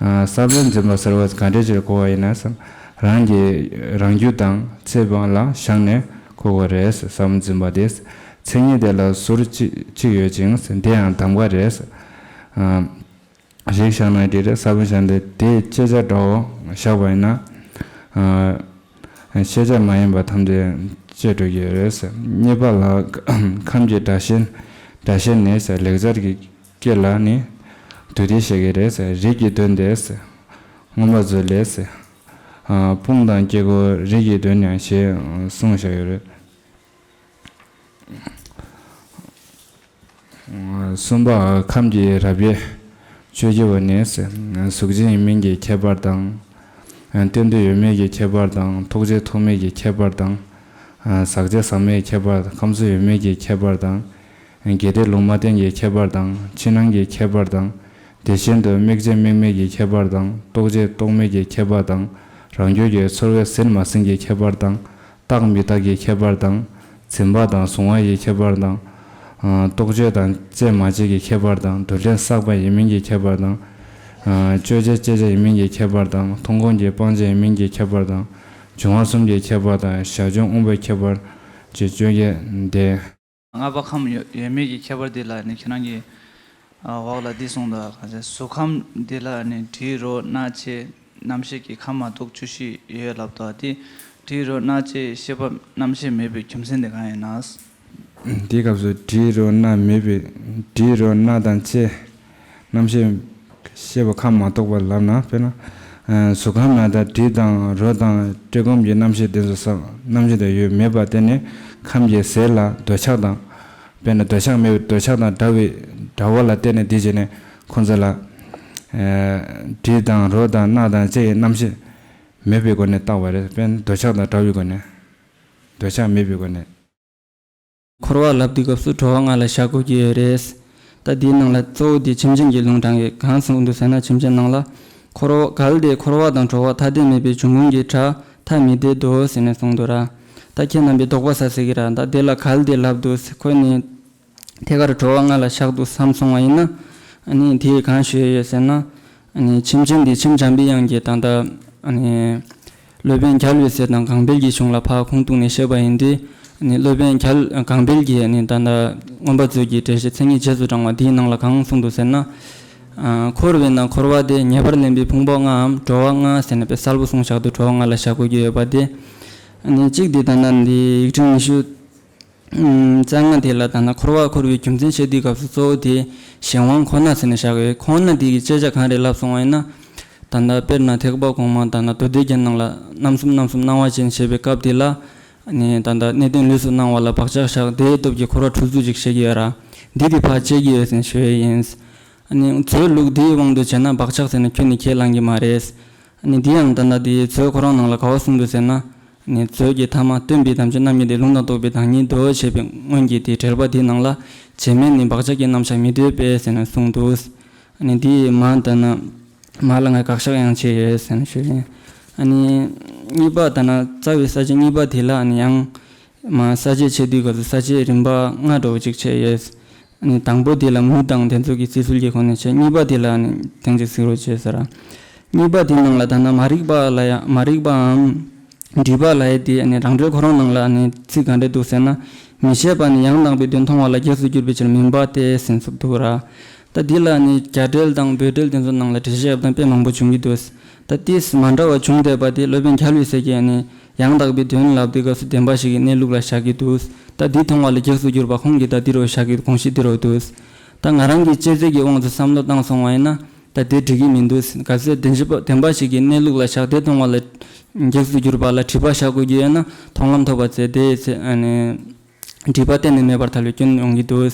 ཨ་ས་བོན་འཛིན་པ་ཟེར་བ་ག་འདྲ་ཅིག་གོ་བ་ཡིན་ན་བསམ། རང་གི་རང་རྒྱུད་དང་ཚེ་དབང་ལ་བཞག་ནས་གོ་དགོས་རེད། ས་བོན་འཛིན་པ་དེ། མཚན་ཉིད་དེ་ལ་ཟུར་གཅིག་གཅིག་ཡོད་ཅིང་། དེ་ཡང་གདམ་ག་རེད། ཨ་རིགས་བཞག་ན་འགྲིག་རེད། ས་བོན་བཞག་ན་འགྲིག་དེའི་ཤེས་བྱ་འདྲ་བོ་བཞག་པ་ཡིན་ན། ཨ། ཤེས་བྱ་མ་ཡིན་པ་ཐམས་ཅད་བཅད་འགྲོ་གི་རེད་ཟེར། གཉིས་པ་ལ་ཁམས་ཀྱི་སྒྲ་ཤེས། སྒྲ་ཤེས་ནས་ཟེར། ལེགས་སྦྱར་གྱི་སྐད་ལ་ནི་དུ་ཏི་བཤད་ཀྱི་རེད་ཟེར། རིགས་ཀྱི་དོན་དེ་ཟེར། མངོན་པ་མཛོད་ལས་ཟེར། ཨ། དཔུང་དང་དཀྱིལ་འཁོར་རིགས་ཀྱི་དོན་ཡང་ཞེས་གསུངས་བཞག་ཡོད་རེད། གསུམ་པ། ཁམས་ཀྱི་རབ་དབྱེ་བཅོ་བརྒྱད་པ་ནི། གཟུགས་ཅན་ཡིན་མིན་གྱི་ཁྱད་པར་དང་། སྟོད་འདོད་ཡོད་མེད་ཀྱི་ཁྱད་པར་དང་། ཐོགས་བཅས་ཐོགས་མེད་ཀྱི་ཁྱད་པར་དང་། ཟག་བཅས་ཟག་མེད་ཀྱི་ཁྱད་པར། ཁམས་གསུམ་ཡོད་མེད་ཀྱི་ཁྱད་པར་དང་། དགེ་སྡིག་ལུང་མ་བསྟན་གྱི་ཁྱད་པར་དང་། ཕྱི་ནང་གི་ཁྱད་པར་དང་། དེ་བཞིན་དུ་དམིགས་བཅས་དམིགས་མེད་ཀྱི་ཁྱད་པར་དང་། རྟོགས་བཅས་རྟོགས་མེད་ཀྱི་ཁྱད་པར་དང་། རང་རྒྱུད་ཀྱི་ཚོར་བས་ཟིན་མ་ཟིན་གྱི་ཁྱད་པར་དང་། རྟག་མི་རྟག་གི་ཁྱད་པར་དང་། འཛིན་པ་དང་གཟུང་བ་ཡི་ཁྱད་པར་དང་། ཨ། རྟོག་དཔྱོད་དང་བཅས་མ་བཅས་ཀྱི་ཁྱད་པར་དང་། རྡུལ་ཕྲན་བསགས་པ་ཡིན་མིན་གྱི་ཁྱད་པར་དང་། ཨ། དཔྱོད་བྱེད་བཅད་བྱ་ཡིན་མིན་གྱི་ཁྱད་པར་དང་། མཐོང་སྒོམ་གྱི་སྤང་བྱ་ཡིན་མིན་གྱི་ཁྱད་པར་དང་། འབྱུང་བ་གསུམ་གྱི་ཁྱད་པར་དང་། ཞར་བྱུང་དབང་པོའི་ཁྱད་པར་བཅས་བཅོ་བརྒྱད་དེ། ལྔ་པ་ཁམས་ཡོད་ཡོད་མེད་ཀྱི་ཁྱད་པར་འདི་ལ་ནི་ཁྱེད་རང་གིས། ཨ། འོག་ལ་འདི་གསུངས་འདུག་ག་ཟེར། གཟུགས་ཁམས་འདི་ལ་ནི་དྲི་རོ་སྣ་ལྕེ་རྣམ་ཤེས་ཀྱི་ཁམས་མ་གཏོགས་བཅུ་བཞི་ཡོད་ལབ་འདུག་དེ་དྲི་རོ་སྣ་ལྕེ་ཤེས་པ་རྣམ་ཤེས་མེད་པའི་རྒྱུ་མཚན་དེ་གང་ཡིན་ན། འདིའི་སྐབས་སུ་དྲི་རོ་སྣ་མེད་པའི། དྲི་རོ་སྣ་དང་ལྕེ་རྣམ་ཤེས་ཤེས་པ་ཁམས་མ་གཏོགས་པ་ལབ་ན། དཔེར་ན། ཨ། གཟུགས་ཁམས་ན་ད་དྲི་དང་རོ་དང་བཀྲེས་སྐོམ་གྱི་རྣམ་ཤེས་དེ་ཚོ་ས་རྣམ་ཤེས་དེ་ཡོད་མེད་པར་བརྟེན་ནས་ཁམས་ཀྱི་ཟས་ལ་འདོད་ཆགས་དང་། དཔེར་ན་འདོད་ཆགས་མེད་པའི་འདོད་ཆགས་དང་འདྲ་བའི་འདྲ་བ་ལ་བརྟེན་ནས་དེ་བྱས་ནས་ཁོང་ཚོ་ལ། ཨ། དྲི་དང་རོ་དང་སྣ་དང་ལྕེ་ཡི་རྣམ་ཤེས་མེད་པའི་སྒོ་ནས་བཏགས་པ་རེད། དཔེར་ན་འདོད་ཆགས་དང་འདྲ་བའི་སྒོ་ནས། འདོད་ཆགས་མེད་པའི་སྒོ་ནས། འཁོར་བ་ལབ་དུས་སྐབས་སུ་འགྲོ་བ་ལྔ་ལ་བཞག་དགོས་ཀྱི་ཡོད་རེད། ད་འདིའི་ནང་ལ་གཙོ་བོ་དེ་མཆིམས་ཆེན་གྱི་ལུང་དྲངས་ཡོད། གང་གསུངས་འདུག་ཟེར་ན། མཆིམས་ཆེན་ནང་ལ། འཁོར་བ་གལ་ཏེ་འཁོར་བ་དང་འགྲོ་བ་ཐ་དད་མེད་པའི་འབྱུང་ཁུངས་ཀྱི་སྒྲ་ཐ་མི་དད་དོ་ཟེར་ནས་གསུངས་འདུག་ར། ད་ཁྱེད་རྣམ་པས་དོགས་པ་ཟ་ཟེར་གི་ར། ད་དེ་ལ་གལ་ཏེ་ལབ་འདུག་ཟེར། ཁོ་ནི་ཐད་ཀར་འགྲོ་བ་ལྔ་ལ་བཞག་འདུག་བསམ་སོང་བ་ཡིན་ན། ཨ་ནི་དེས་གང་ཞུས་ཡོད་ཟེར་ན། ཨ་ནི་མཆིམས་ཆེན་འདི་མཆིམས་འཇམ་པའི་དབྱངས་ཀྱིས་ད་ལྟ། ཨ་ནི། སློབ་དཔོན་རྒྱལ་བའི་སྲས་དང་གང་འཕེལ་གྱི་གཞུང་ལ་ཕར་ཁུངས་གཏུགས་ནས་བཤད་པ་ཡིན་ཏེ། ཨ་ནི་སློབ་དཔོན་རྒྱལ་གང་འཕེལ་གྱིས་ཨ་ནི་ད་ལྟ་མངོན་པ་མཛོད་ཀྱི་འགྲེལ་བཤད་མཚན་ཉིད་རྗེས་སུ་འབྲང་བ་འདིའི་ནང་ལ་གང་གསུངས་འདུག་ཟེར་ན། ཨ། འཁོར་བའི་ནང་འཁོར་བ་སྟེ། ངེས་པར་ལེན་པའི་ཕུང་པོ་ལྔའམ་འགྲོ་བ་ལྔ་ཟེར་ནས་དཔེ་གསལ་པོ་གསུངས་བཞག་འདུག་འགྲོ་བ་ལྔ་ལ་བཞག་དགོས་ཀྱི་ཡོད་པ་སྟེ། ཨ་ནི་གཅིག་འདི་ད་ལྟ་འདི་ཡིག་ཕྲེང་ཉི་ཤུ་རྩ་ལྔ་དེ་ལ་ད་ལྟ་འཁོར་བ་འཁོར་བའི་རྒྱུ་མཚན་བཤད་དུས་སྐབས་སུ་གཙོ་བོ་དེ་གཞན་དབང་ཁོ་ན་ཟེར་ནས་བཞག་ཡོད། ཁོ་ན་དེ་གི་དཔྱད་བྱ་གང་རེད་ལབ་སོང་བ་ཡིན་ན། ད་ལྟ་དཔེར་ན་ཐེག་པ་གོང་མ་ད་ལྟ་མདོ་སྡེ་རྒྱན་ནང་ལ་རྣམ་གསུམ་རྣམ་གསུམ་སྣང་བ་ཅན་ཞེས་པའི་སྐབས་དེ་ལ། ནི་ད་ལྟ་གནས་བརྟན་ལུས་སུ་སྣང་བ་ལ་བག་ཆགས་བཞག་དེའི་སྟོབས་ཀྱིས་འཁོར་བ་འཁྲུག་ཚུལ་ཅིག་བཤད་ཀྱི་ཡོད་ར། འདི་དེ་ཕར་བཅད་ཀྱི་ཡོད་ཟེར་ནས་ཞུ་ཡས་ཡིན། ནི་མཛོད་ལུགས་འདིའི་དབང་དུ་བྱས་ན་བག་ཆགས་ཟེར་ནས་ཁྱོན་ནས་ཁས་བླང་གི་མ་རེད། ནི་འདི་ཡང་ད་ལྟ་དེའི་མཛོད་ཁོ་རང་ནང་ལ་ག་བ་གསུངས་འདུག་ཟེར་ན། ནི་མཛོད་ཀྱི་ཐ་མ་སྟོན་པའི་དམ་ཆོས་རྣམ་གཉིས་ཏེ། ལུང་དང་རྟོགས་པའི་བདག་ཉིད་དོ་ཞེས་པའི་སྔོན་གྱི་དེའི་འགྲེལ་པ་དེའི་ནང་ལ། བྱེ་སྨྲས་ནི་བག་ཆགས་ཀྱི་རྣམ་གཞག་མི་འདོད་པས་ཟེར་ནས་གསུངས་འདུག་ཨ་ནི་འདི་མ་ད་ན་མ་ལ་ང་དགག་བཞག་ཡང་བྱས་ཡོད་ཟེར་ནས་ཞུས་ཡིན། ཨ་ནི་གཉིས་པ་ད་ན་རྩ་བའི་ས་བཅད་གཉིས་པ་དེ་ལ་ཨ་ནི་ཡང་མ་ས་བཅད་ཕྱེ་དུས་སྐབས་སུ་ས་བཅད་རིམ་པ་ལྔ་འདྲ་བོ་ཅིག་ཕྱེ་ཡོད། ཨ་ནི་དང་པོ་དེ་ལ་མུ་དང་དེ་ཚོ་གི་བརྩི་སྲོལ་གྱི་སྒོ་ནས་བྱས། གཉིས་པ་དེ་ལ་ཨ་ནི་དེང་ཅིག་གཟིགས་རོགས་བྱས་ཟེར། གཉིས་པ་དེ་ནང་ལ་ད་ན་མ་རིག་པ་ལ་ཡང་མ་རིག་པའམ། སྒྲིབ་པ་ལ་ཡ་དེ་ནི་རང་འགྲེལ་ཁོ་རང་ནང་ལ་ནི་ཚིག་ག་འདྲ་འདུག་ཟེར་ན། མི་ཤེས་པ་ནི་ཡང་དག་པའི་དོན་མཐོང་བ་ལ་གེགས་སུ་གྱུར་པའི་ཕྱིར་མིན་པ་སྟེ་ཟེར་ཚུགས་འདུག་ར། ད་འདི་ལ་ནི་རྒྱ་འགྲེལ་དང་བོད་འགྲེལ་དེ་ཚོ་ནང་ལ་འགྲེལ་བཤད་ཡོད་དང་དཔེ་མང་པོ་བྱུང་གི་འདུག་ད་ཏིས་མ་འདྲ་བ་བྱུང་བསྡད་པ་དེ་སློབ་དཔོན་རྒྱལ་བའི་སྲས་ཀྱིས་ནི་ཡང་དག་པའི་དོན་ལབ་དུས་སྐབས་སུ་བདེན་པ་བཞི་གི་གནས་ལུགས་ལ་བཞག་གི་འདུག་ད་འདི་མཐོང་བ་ལ་གེགས་སུ་གྱུར་པ་ཁོང་གིས་ད་འདི་རུ་བཞག་གི་དགོངས་གཞི་འདི་རུ་འདུག་ད་ང་རང་གི་དཔྱད་རྩོད་ཀྱི་དབང་དུ་བསམ་བློ་བཏང་སོང་བ་ཡིན་ན། ད་དེ་འགྲིག་གི་མི་འདུག་གལ་སྲིད་བདེན་བཞི་པ་བདེན་པ་བཞི་གི་གནས་ལུགས་ལ་བཞག་དེ་མཐོང་བ་ལ་གེགས་སུ་གྱུར་པ་ལ་སྒྲིབ་པ་བཞག་དགོས་ཀྱི་ཡོད་ན། མཐོང་ལམ་ཐོབ་པ་ཚེ་དེ་ཚེ་ཨ་ནི་སྒྲིབ་པ་གཏན་ནས་མེད་པར་ཐལ་བའི་སྐྱོན་ཡོང་གི་འདུག་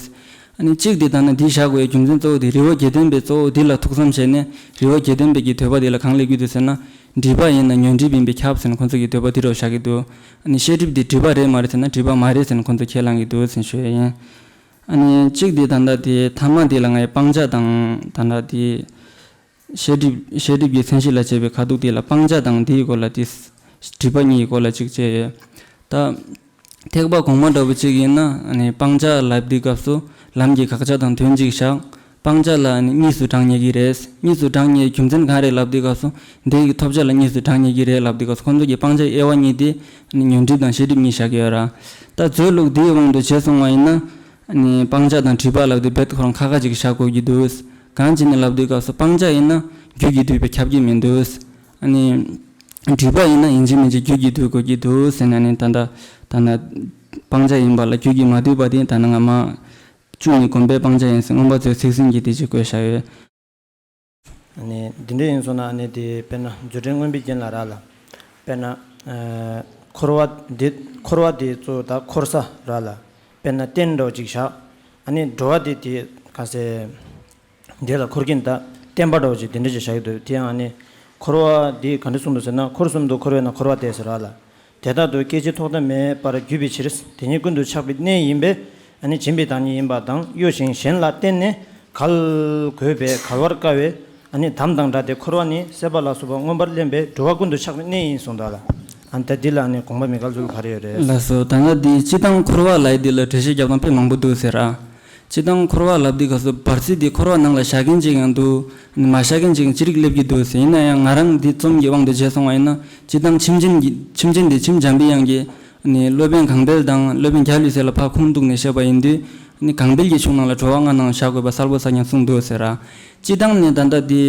ཨ་ནི་གཅིག་དེ་ད་ནི་འདི་བཞག་དགོས་རྒྱུ་མཚན་གཙོ་བོ་དེ་རི་བོ་དགེ་ལྡན་པས་གཙོ་བོ་འདི་ལ་ཐུགས་བསམ་བཞེས་ནས། རི་བོ་དགེ་ལྡན་པའི་གི་འདོད་པ་དེ་ལ་གང་སླེབས་ཀྱི་འདུག་ཟེར་ན། སྒྲིབ་པ་ཡིན་ན་ཉོན་སྒྲིབ་ཡིན་པས་ཁྱབ་ཟེར་ནས་ཁོང་ཚོ་གི་འདོད་པ་དེ་རུ་བཞག་གི་འདུག་ཨ་ནི་ཤེས་སྒྲིབ་དེ་སྒྲིབ་པ་རེད་མ་རེད་ཟེར་ན་སྒྲིབ་པ་མ་རེད་ཟེར་ནས་ཁོང་ཚོ་ཁས་བླངས་ཀྱི་འདུག་ཟེར་ཞུ་ཡ་ཡིན། ཨ་ནི་གཅིག་དེ་ད་ལྟ་དེ་ཐ་མ་དེ་ལ་ངས་སྤང་བྱ་དང་ད་ལྟ་དེ། ཤེས་སྒྲིབ་ཤེས་སྒྲིབ་ཀྱི་མཚན་གཞི་ལ་བྱས་པའི་ཁ་ཐུག་དེ་ལ་སྤང་བྱ་དང་དེའི་སྐོར་ལ་དེ་སྒྲིབ་པ་གཉིས་ཀྱི་སྐོར་ལ་གཅིག་བྱས་ཡོད། ད་ཐེག་པ་གོང་མ་འདྲ་བོ་གཅིག་ཡིན་ན་ཨ་ནི་སྤང་བྱ་ལབ་དུས་སྐབས་སུ་ལམ་གྱི་དགག་བྱ་དང་དོན་གཅིག་བཞག་སྤང་བྱ་ལ་ཨ་ནི་གཉིས་སུ་བགྲང་ཉེ་གི་རེད། གཉིས་སུ་བགྲང་ཉེ་རྒྱུ་མཚན་གང་རེད་ལབ་དུས་སྐབས་སུ་འདི་ཡི་ཐོབ་བྱ་ལ་གཉིས་སུ་བགྲང་ཉེ་གི་རེད་ལབ་དུས་སྐབས་སུ་ཁོང་ཚོ་གི་སྤང་བྱ་དབྱེ་བ་གཉིས་དེ་ཨ་ནི་ཉོན་སྒྲིབ་དང་ཤེས་སྒྲིབ་གཉིས་བཞག་གི་ཡོད་ར། ད་མཛོད་ལུགས་འདིའི་དབང་དུ་བྱས་སོང་བ་ཡིན་ན། ཨ་ནི་སྤང་བྱ་དང་སྒྲིབ་པ་ལབ་དུས་རྦད་ཁོ་རང་ཁ་ཁ་ཅིག་བཞག་དགོས་ཀྱི་འདུག་གང་ཅི་ནས་ལབ་དུས་སྐབས་སུ་སྤང་བྱ་ཡིན་ན་རྒྱུད་ཀྱིས་བསྡུས་པས་ཁྱབ་ཀྱི་མི་འདུག་ཨ་ནི་ བྲིས་པ་ཡིན་ན་ཡིན་གཅིག་མིན་གཅིག་རྒྱུད་ཀྱིས་བསྡུ་དགོས་ཀྱི་འདུག་ཟེར་ན་ནི། ད་ལྟ་ད་ནི་སྤང་བྱ་ཡིན་པ་ལ་རྒྱུད་ཀྱིས་མ་བསྡུས་པ་དེ་ད་ནི་སྔ་མ་བཅུ་ནི་བསྒོམ་པས་སྤང་བྱ་ཡིན་ཟེར་མངོན་པ་མཛོད་ཚིག་ཟིན་གྱིས་དེ་ཅིག་བཀོད་བཞག་ཡོད། ཨ་ནི་འདི་འདྲ་ཡིན་སོང་ན། ཨ་ནི་དེ་དཔེར་ན་རྫུ་འཕྲུལ་མངོན་པའི་རྒྱན་ལ་རག་ལ། དཔེར་ན་ཨ་འཁོར་བ་འདི། འཁོར་བ་འདི་གཙོ་བོ་ད་འཁོར་ས་རག་ལ། དཔེར་ན་རྟེན་འདྲ་བོ་ཅིག་བཞག་ཨ་ནི་འགྲོ་བ་འདི་དེ་ག་ཟེ། འདི་ལ་འཁོར་གྱིན་ད་བརྟེན་པ་འདྲ་བོ་ཅིག་དེ་འདྲ་ཅིག་བཞག་གི་འདུག་དེ་ཡང་ཨ་ནི་འཁོར་བ་འདི་ག་འདྲ་གསུངས་འདུག་ཟེར་ན། འཁོར་གསུམ་དུ་འཁོར་བས་ན་འཁོར་བ་སྟེ་ཟེར་རག་ལ། དེ་ལྟར་དུ་སྐད་ཅིག་ཐོག་མཐའ་མེད་པར་བརྒྱུད་པའི་ཕྱིར། དེ་ཉིད་ཀུན་ཏུ་ཆགས་པའི་གནས་ཡིན་པས། ཨ་ནི་འབྱིན་པའི་བདག་ཉིད་ཡིན་པ་དང་གཡོ་ཞིང་གཞན་ལ་བརྟེན་ནས་གལ་དགོས་པས་གལ་བར་དཀའ་བས། ཨ་ནི་དམ་དང་འདྲ་སྟེ་འཁོར་བ་ནི་སྲེད་པ་ལ་སོགས་པ་མངོན་པར་བརླན་པས་འགྲོ་བ་ཀུན་ཏུ་ཆགས་པའི་གནས་ཡིན་གསུངས་འདུག་ལ། ཨ་ནི་ད་འདི་ལ་ཨ་ནི་དགོངས་པ་མི་འགལ་ཚུལ་ག་རེ་ཡོད་རེད། ལགས་སོ། ད་ནི་འདི་སྤྱིར་བཏང་འཁོར་བ་ལབ་ཡས་འདི་ལ་འགྲེལ་བཤད་རྒྱབ་སྟངས་དཔེ་མང་པོ་འདུག་ཟེར་ར། སྤྱིར་བཏང་འཁོར་བ་ལབ་དུས་སྐབས་སུ་བར་སྲིད་དེ་འཁོར་བ་ནང་ལ་བཞག་མཁན་ཅིག་ཡང་འདུག་མ་བཞག་མཁན་ཅིག་ཡང་ཅི་རིགས་སླེབས་ཀྱི་འདུག་ཟེར། ཡིན་ན་ཡང་ང་རང་འདི་རྩོམ་གྱི་དབང་དུ་བྱས་སོང་བ་ཡིན་ན། སྤྱིར་བཏང་ཁྱིམ་ཆེན་གྱི། ཁྱིམ་ཆེན་དེ་ཁྱིམ་འཇམ་པའི་དབྱངས་ཀྱི་ནི་སློབ་དཔོན་གང་པོ་དང་སློབ་དཔོན་རྒྱ་ལུས་སེ་ལ་ཕར་ཁུངས་གཏུགས་ནས་བཤད་པ་ཡིན་དུས། ནི་གང་པོ་གི་གཞུང་ནང་ལ་འགྲོ་བ་ལྔ་ནང་བཞག་དགོས་པ་གསལ་པོ་གསལ་རྐྱང་གསུངས་འདུག་ཟེར་ར། སྤྱིར་བཏང་ནི་ད་ལྟ་འདི།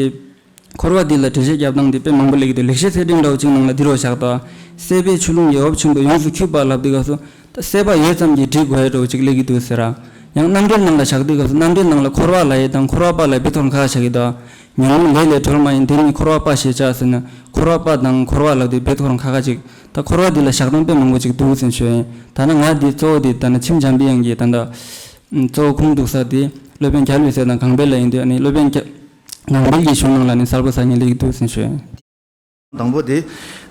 འཁོར་བ་འདི་ལ་འགྲེལ་བཤད་རྒྱབ་སྟངས་འདི་དཔེ་མང་པོ་སླེབས་ཀྱི་འདུག་ལེགས་བཤད་ཚེ་སྒྲོན་འདྲ་བོ་ཅིག་ནང་ལ་འདི་རུ་བཞག་འདུག་སྲེད་པའི་ཆུ་ཀླུང་ཡལ་བ་ཆེན་པོས་ཡོངས་སུ་འཁྱུད་པ་ལབ་དུས་སྐབས་སུ། ད་སྲེད་པ་ཡོད་ཙམ་གྱིས་འགྲིག་དགོས་ཡ་འདྲ་བོ་ཅིག་སླེབས་ཀྱི་འདུག་ཟེར་ར། ཡང་རྣམ་འགྲེལ་ནང་ལ་བཞག་དུས་སྐབས་སུ་རྣམ་འགྲེལ་ནང་ལ་འཁོར་བ་ལབ་ཡས་དང་འཁོར་བ་པ་ལབ་ཡས་དཔེ་ཐོག་ཁ་ཁ་བཞག་གི་འདུག་ཉོན་མོངས་ལས་ལས་གྲོལ་མ་ཡིན། དེ་ནི་འཁོར་བ་པ་ཞེས་བྱ་ཟེར་ན། འཁོར་བ་པ་དང་འཁོར་བ་ལབ་དུས་དཔེ་ཐོག་ཁ་ཁ་ཅིག་ད་འཁོར་བ་འདི་ལ་བཞག་སྟངས་དཔེ་མང་པོ་ཅིག་འདུག་ཟེར་ཞུ་ཡིན། ད་ནི་ང་འདི་གཙོ་བོ་འདི་ད་ནི་ཁྱིམ་འཇམ་པའི་དབྱངས་ཀྱི་ད་ལྟ་གཙོ་བོ་ཁུངས་གཏུགས་ས་དེ་སློབ་དཔོན་རྒྱ་ལུས་སེ་དང་གང་པོ་ལ་ཡིན་དུས། ཨ་ནི་སློབ་དཔོན་རྒྱ་གང་པོ་གི་གཞུང་ནང་ལ་ནི་གསལ་པོ་གསལ་རྐྱང་སླེབས་ཀྱི་འདུག་ཟེར་ཞུ་ཡིན། དང་པོ་དེ།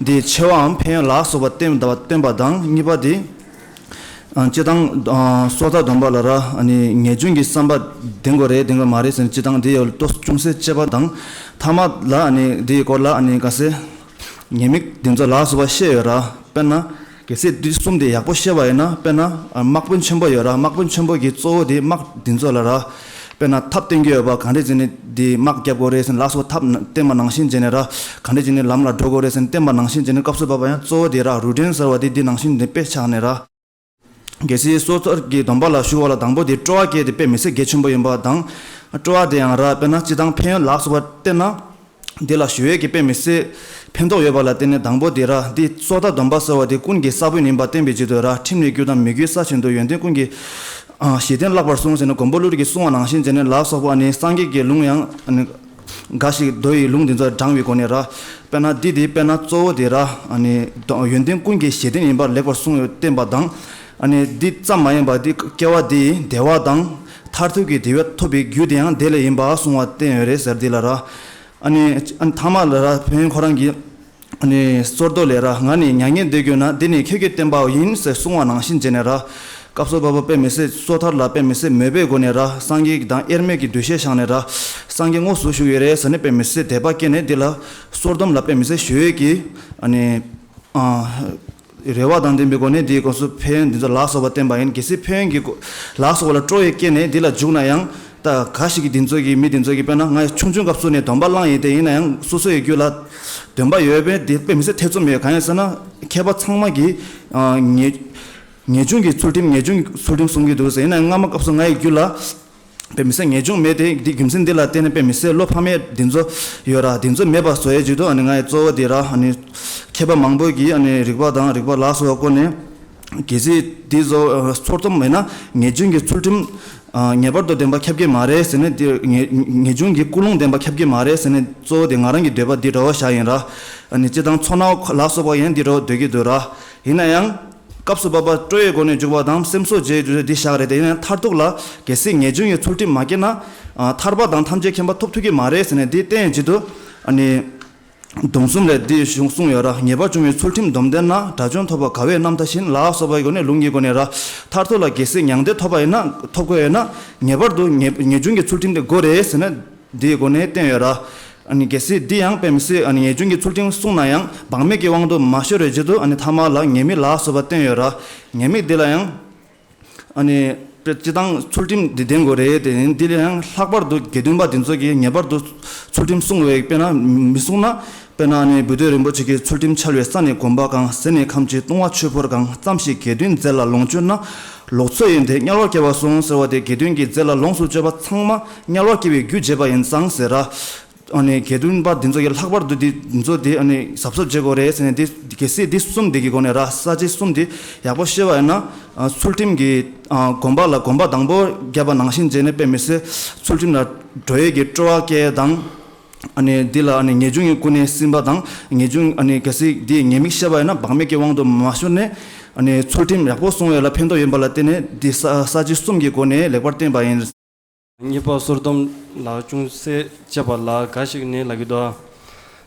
འདིའི་ཆེ་བའམ་ཕན་ཡོན་ལ་སོགས་པ་བསྟན་པ་བསྟན་པ་དང་། གཉིས་པ་དེ། ཨ་སྤྱིར་བཏང་ཨ་སོ་ཐར་སྡོམ་པ་ལ་ར། ཨ་ནི་ངེས་འབྱུང་གི་བསམ་པ་ལྡན་དགོས་རེད་ལྡན་དགོས་མ་རེད་ཟེར་ནས། སྤྱིར་བཏང་དེ་ཡོད་ལ་ཏོག་ཅུང་ཟད་དཔྱད་པ་དང་། ཐ་མ་ལ་ཨ་ནི་དེའི་སྐོར་ལ་ཨ་ནི་ག་ཟེ། ཉེས་དམིགས་འདི་ཚོ་ལ་སོགས་པ་བཤད་ཡོད་ར། དཔེར་ན། གལ་སྲིད་འདི་གསུམ་དེ་ཡག་པོ་ཤེས་པ་ཡིན་ན། དཔེར་ན་དམག་དཔོན་ཆེན་པོ་ཡོད་ར། དམག་དཔོན་ཆེན་པོ་གི་གཙོ་བོ་དེ་དམག་འདི་ཚོ་ལ་ར། དཔེར་ན་ཐབས་བསྟན་གྱི་ཡོད་པ། ག་འདྲས་བྱས་ནས་འདི་དམག་རྒྱབ་དགོས་རེད་ཟེར་ལ་སོགས་ཐབས་བསྟན་པ་ནང་བཞིན་བྱས་ནས་ར། ག་འདྲས་བྱས་ནས་ལམ་ལ་འགྲོ་དགོས་རེད་ཟེར་བསྟན་པ་ནང་བཞིན་བྱས་ནས། སྐབས་སུ་བབ་པ་ཡང་གཙོ་བོ་དེ་ར་རུ་ཊིན་ཟེར་བ་དེ་འདི་ནང་བཞིན་དེ་དཔེ་ཆགས་ནས་ར། གལ་སྲིད་སོ་ཐར་གྱི་སྡོམ་པ་ལ་ཞུགས་པ་ལ་དང་པོ་དེ་སྤྲོ་བ་སྐྱེས་ཏེ་དཔེ་མི་སྲིད་གལ་ཆེན་པོ་ཡིན་པ་དང་། སྤྲོ་བ་དེ་ཡང་ར་དཔེར་ན་སྤྱིར་བཏང་ཕན་ཡོན་ལ་སོགས་པ་བསྟན་ན། འདི་ལ་ཞུ་ཡས་ཀྱི་དཔེ་མི་སྲིད་ཕན་ཐོགས་ཡོད་པ་ལ་བརྟེན་ནས། དང་པོ་དེ་ར་འདི་སོ་ཐར་སྡོམ་པ་ཟེར་བ་དེ་ཀུན་གྱི་ས་བོན་ཡིན་པ་བསྟན་པའི་ཆེད་དུ་ར། ཁྲིམས་ནི་རྒྱུ་དང་མི་རྒྱུའི་ས་བཞིན་དུ། ཡོན་ཏན་ཀུན་གྱི་ཨ་གཞི་རྟེན་བརླག་པར་གསུངས་ཟེར་ནས་མགོན་པོ་ཀླུ་སྒྲུབ་ཀྱིས་གསུངས་པ་ནང་བཞིན་བྱས་ནས་ལ་སོགས་པ་ནི་སངས་རྒྱས་ཀྱི་ལུང་ཡང་ཨ་ནི་འགའ་ཞིག་མདོ་ཡི་ལུང་འདི་ཚོ་དྲངས་པའི་སྒོ་ནས་ར། དཔེར་ན་འདི་དེ་དཔེར་ན་གཙོ་བོ་དེ་ར། ཨ་ནི་ཡོན་ཏན་ཀུན་གྱི་གཞི་རྟེན་ཡིན་པར་ལེགས་པར་གསུངས་ཡོད་བསྟན་པ་དང་། ཨ་ནི་འདི་ཙམ་མ་ཡིན་པར་འདི་སྐྱེ་བ་འདིའི་བདེ་བ་དང་མཐར་ཐུག་གི་བདེ་བ་ཐོབ་པའི་རྒྱུ་དེ་ཡང་དེ་ལས་ཡིན་པ་གསུངས་པ་བསྟན་ཡོད་རེད་ཟེར། འདི་ལ་ར། ཨ་ནི་ཨ་ནི་ཐ་མ་ལ་ར་ཕན་ཡོན་ཁོ་རང་གིས། ཨ་ནི་གཙོར་བཟློག་ལས་ར། ང་ནི་མྱ་ངན་འདས་གྱུར་ན། འདི་ནི་ཁྱེད་ཀྱིས་བསྟན་པའོ་ཡིན་ཟེར་གསུངས་པ་ནང་བཞིན་བྱས་ནས་ར། སྐབས་སུ་བབ་པ་དཔེ་མི་སྲིད་སོ་ཐར་ལ་དཔེ་མི་སྲིད་མོས་པའི་སྒོ་ནས་ར། སངས་རྒྱས་དང་དབྱེར་མེད་ཀྱི་འདུ་ཤེས་བཞག་ནས་ར། སངས་རྒྱས་དངོས་སུ་བཞུགས་ཡོད་རེད་ཟེར་ནས་དཔེ་མི་སྲིད་དད་པ་སྐྱེས་ནས། འདི་ལ་སོར་སྡོམ་ལ་དཔེ་མི་སྲིད་ཞུ་ཡས་ཀྱི་ཨ་ནི་ཨ་རེ་བ་དང་ལྡན་པའི་སྒོ་ནས་འདིའི་སྐབས་སུ་ཕན་ཡོན་འདི་ཚོ་ལ་སོགས་པ་བསྟན་པ་ཡིན། གལ་སྲིད་ཕན་ཡོན་གྱི་སྐོར་ལ་སོགས་པ་ལ་སྤྲོ་བས་སྐྱེས་ནས་འདི་ལ་འཇུག་ན་ཡང་། ད་ག་ཞིག་གིས་འདི་ཚོ་གི་མི་འདི་ཚོ་གི་དཔེར་ན་ང་ཆུང་ཆུང་སྐབས་སུ་ནས་སྡོམ་པ་བླངས་ཡིན་ཏེ། ཡིན་ན་ཡང་སོ་སོ་ཡི་རྒྱུད་ལ་སྡོམ་པ་ཡོད་པས་འདི་དཔེ་མི་སྲིད་ཐེ་ཚོམ་ཡོད། གང་ཡིན་ཟེར་ན་མཁས་པ་ཚང་མ་གིས་ཨ་ངེས་ངེས་འབྱུང་གི་ཚུལ་ཁྲིམས་ངེས་འབྱུང་གི་ཚུལ་ཁྲིམས་གསུང་གི་འདུག་ཟེར། ཡིན་ན་ཡང་སྔ་མ་སྐབས་སུ་ང་ཡི་རྒྱུད་ལ་དཔེ་མི་སྲིད་ངེས་འབྱུང་མེད་དེ། འདི་རྒྱུ་མཚན་འདི་ལ་བརྟེན་ནས་དཔེ་མི་སྲིད་བློ་ཕམ་ཡས་འདི་ཚོ་ཡོད་ར། འདི་ཚོ་མེད་པ་བཟོ་ཡས་ཆེད་དུ་ཨ་ནི་ང་ཡི་གཙོ་བོ་འདི་ར། ཨ་ནི་མཁས་པ་མང་པོ་གིས་ཨ་ནི་རིག་པ་དང་རིག་པ་ལ་སོགས་པ་བཀོལ་ནས། གལ་སྲིད་འདི་ཚོ་ཚོར་ཐོབ་མེད་ན་ངེས་འབྱུང་གི་ཚུལ་ཁྲིམས་ངེས་པར་དུ་ལྡན་པ་ཁྱབ་ཀྱི་མ་རེད་ཟེར་ནས། འདི་ངེས་ངེས་འབྱུང་གི་ཀུན་སློང་ལྡན་པ་ཁྱབ་ཀྱི་མ་རེད་ཟེར་ནས། གཙོ་བོ་དེ་ང་རང་གི་འདོད་པ་འདི་འདྲ་བོ་བཞག་ཡིན་ར། ཨ་ནི་སྤྱིར་བཏང་ཚོར་སྣང་ལ་སོགས་པ་ཡང་འདི་འདྲ་བོ་འདོད་ཀྱི་འདུག་ར། ཡིན་ན་ཡང་སྐབས་སུ་བབ་པ་སྤྲོ་བའི་སྒོ་ནས་འཇུག་པ་དང་སེམས་གསོ་བྱེད་རྒྱུ་འདི་བཞག་རེད་དེ། ཡིན་ན་ཡང་མཐར་ཐུག་ལ་གལ་སྲིད་ངེས་འབྱུང་གི་ཚུལ་ཁྲིམས་མ་སྐྱེས་ན། ཨ་ཐར་པ་དང་ཐམས་ཅད་མཁྱེན་པ་ཐོབ་ཐུབ་ཀྱི་མ་རེད་ཟེར་ནས་འདི་བསྟན་ཡོད་ཀྱི་འདུག་ཨ་ནི། སྡོམ་གསུམ་ལས་འདི་གཞུང་གསུངས་ཡོད་ར། ངེས་པར་འབྱུང་བའི་ཚུལ་ཁྲིམས་སྡོམ་ལྡན་ན། དགྲ་བཅོམ་ཐོབ་པ་དགའ་བའི་རྣམ་ཐར་བཞིན་ལ་སོགས་པའི་སྒོ་ནས་ལུང་གི་སྒོ་ནས་ར། མཐར་ཐུག་ལ་གལ་སྲིད་མྱང་འདས་ཐོབ་པ་ཡིན་ན། ཐོབ་དགོས་ཡོད་ན་ངེས་པར་དུ་ངེས་ངེས་འབྱུང་གི་ཚུལ་ཁྲིམས་དེ་དགོས་རེད་ཟེར་ནས་འདིའི་སྒོ་ནས་བསྟན་ཡོད་ར། ཨ་ནི་གལ་སྲིད་འདི་ཡང་དཔེ་མི་སྲིད་ཨ་ནི་ངེས་འབྱུང་གི་ཚུལ་ཁྲིམས་གསུངས་ན་ཡང་། བག་མེད་ཀྱི་དབང་དུ་མ་ཤོར་བའི་ཆེད་དུ་ཨ་ནི་ཐ་མ་ལ་ངེས་དམིགས་ལ་སོགས་པ་བསྟན་ཡོད་ར། ངེས་དམིགས་འདི་ལ་ཡང་། ཨ་ནི། སྤྱིར་བཏང་ཚུལ་ཁྲིམས་འདི་ལྡན་དགོས་རེད་དེ། འདི་ལས་ཡང་ལྷག་པར་དུ་དགེ་འདུན་པ་འདི་ཚོ་གིས་ངེས་པར་དུ་ཚུལ་ཁྲིམས་སྲུང་བའི་དཔེར་ན་མི་སྲུང་ན། དཔེར་ན་ཨ་ནི་བུ་སྟོན་རིན་པོ་ཆེ་གིས་ཚུལ་ཁྲིམས་འཆལ་བའི་ས་ནི་དགོན་པ་གང་། ཟས་ནི་ཁམ་གྱི་བཏུང་བ་ཆོས་འཁོར་གང་། ཙམ་ཞིག་དགེ་འདུན་རྫས་ལ་ལོངས་སྤྱོད་ན། ལོག་འཚོ་ཡིན་ཏེ་དམྱལ་བར་སྐྱེ་བར་གསུངས་ཟེར་བ་དེ། དགེ་འདུན་གྱི་རྫས་ལ་ལོངས་སུ་སྤྱོད་པ་ཚང་མ་དམྱལ་བར་སྐྱེ་བའི་རྒྱུ་བྱེད་པ་ཡིན་ཙང་ཟེར་ར། ཨ་ནི་དགེ་འདུན་པ་འདི་ཚོ་གི་ལྷག་པར་དུ་འདི་འདི་ཚོ་འདི་ཨ་ནི་གཟབ་གཟབ་བྱེད་དགོས་རེད་ཟེར་ནས། འདི་གལ་སྲིད་འདི་གསུམ་འདི་གི་སྒོ་ནས་ར་ས་བཅད་གསུམ་འདི་ཡག་པོ་ཤེས་པ་ཡིན་ན། ཨ་ཚུལ་ཁྲིམས་ཀྱི་ཨ་གོམ་པ་ལ་གོམ་པ་དང་པོ་བརྒྱབ་པ་ནང་བཞིན་བྱས་ནས། དཔེ་མི་སྲིད་ཚུལ་ཁྲིམས་ལ་འགྲོ་ཡས་ཀྱི་སྤྲོ་བ་སྐྱེ་དང་། ཨ་ནི་འདི་ལ་ཨ་ནི་ངེས་འབྱུང་གི་ཀུན་ནས་སེམས་པ་དང་། ངེས་འབྱུང་ཨ་ནི་གལ་སྲིད་འདི་ཉེས་དམིགས་ཤེས་པ་ཡིན་ན། བག་མེད་ཀྱི་དབང་དུ་མ་ཤོར་ནས། ཨ་ནི་ཚུལ་ཁྲིམས་ཡག་པོ་སྲུང་བ་ལ་ཕན་ཐོགས་ཡོད་པ་ལ་བརྟེན་ནས། འདི་ས་ས་བཅད་གསུམ་གྱི་སྒོ་ནས་ལེགས་པར་བསྟན་པ་ཡིན། གཉིས་པ་གསོལ་གདམས་ལ་ཅུང་ཟད་དཔྱད་པ་ལ་འགའ་ཞིག་ནི་ལབ་ཀྱི་འདུག།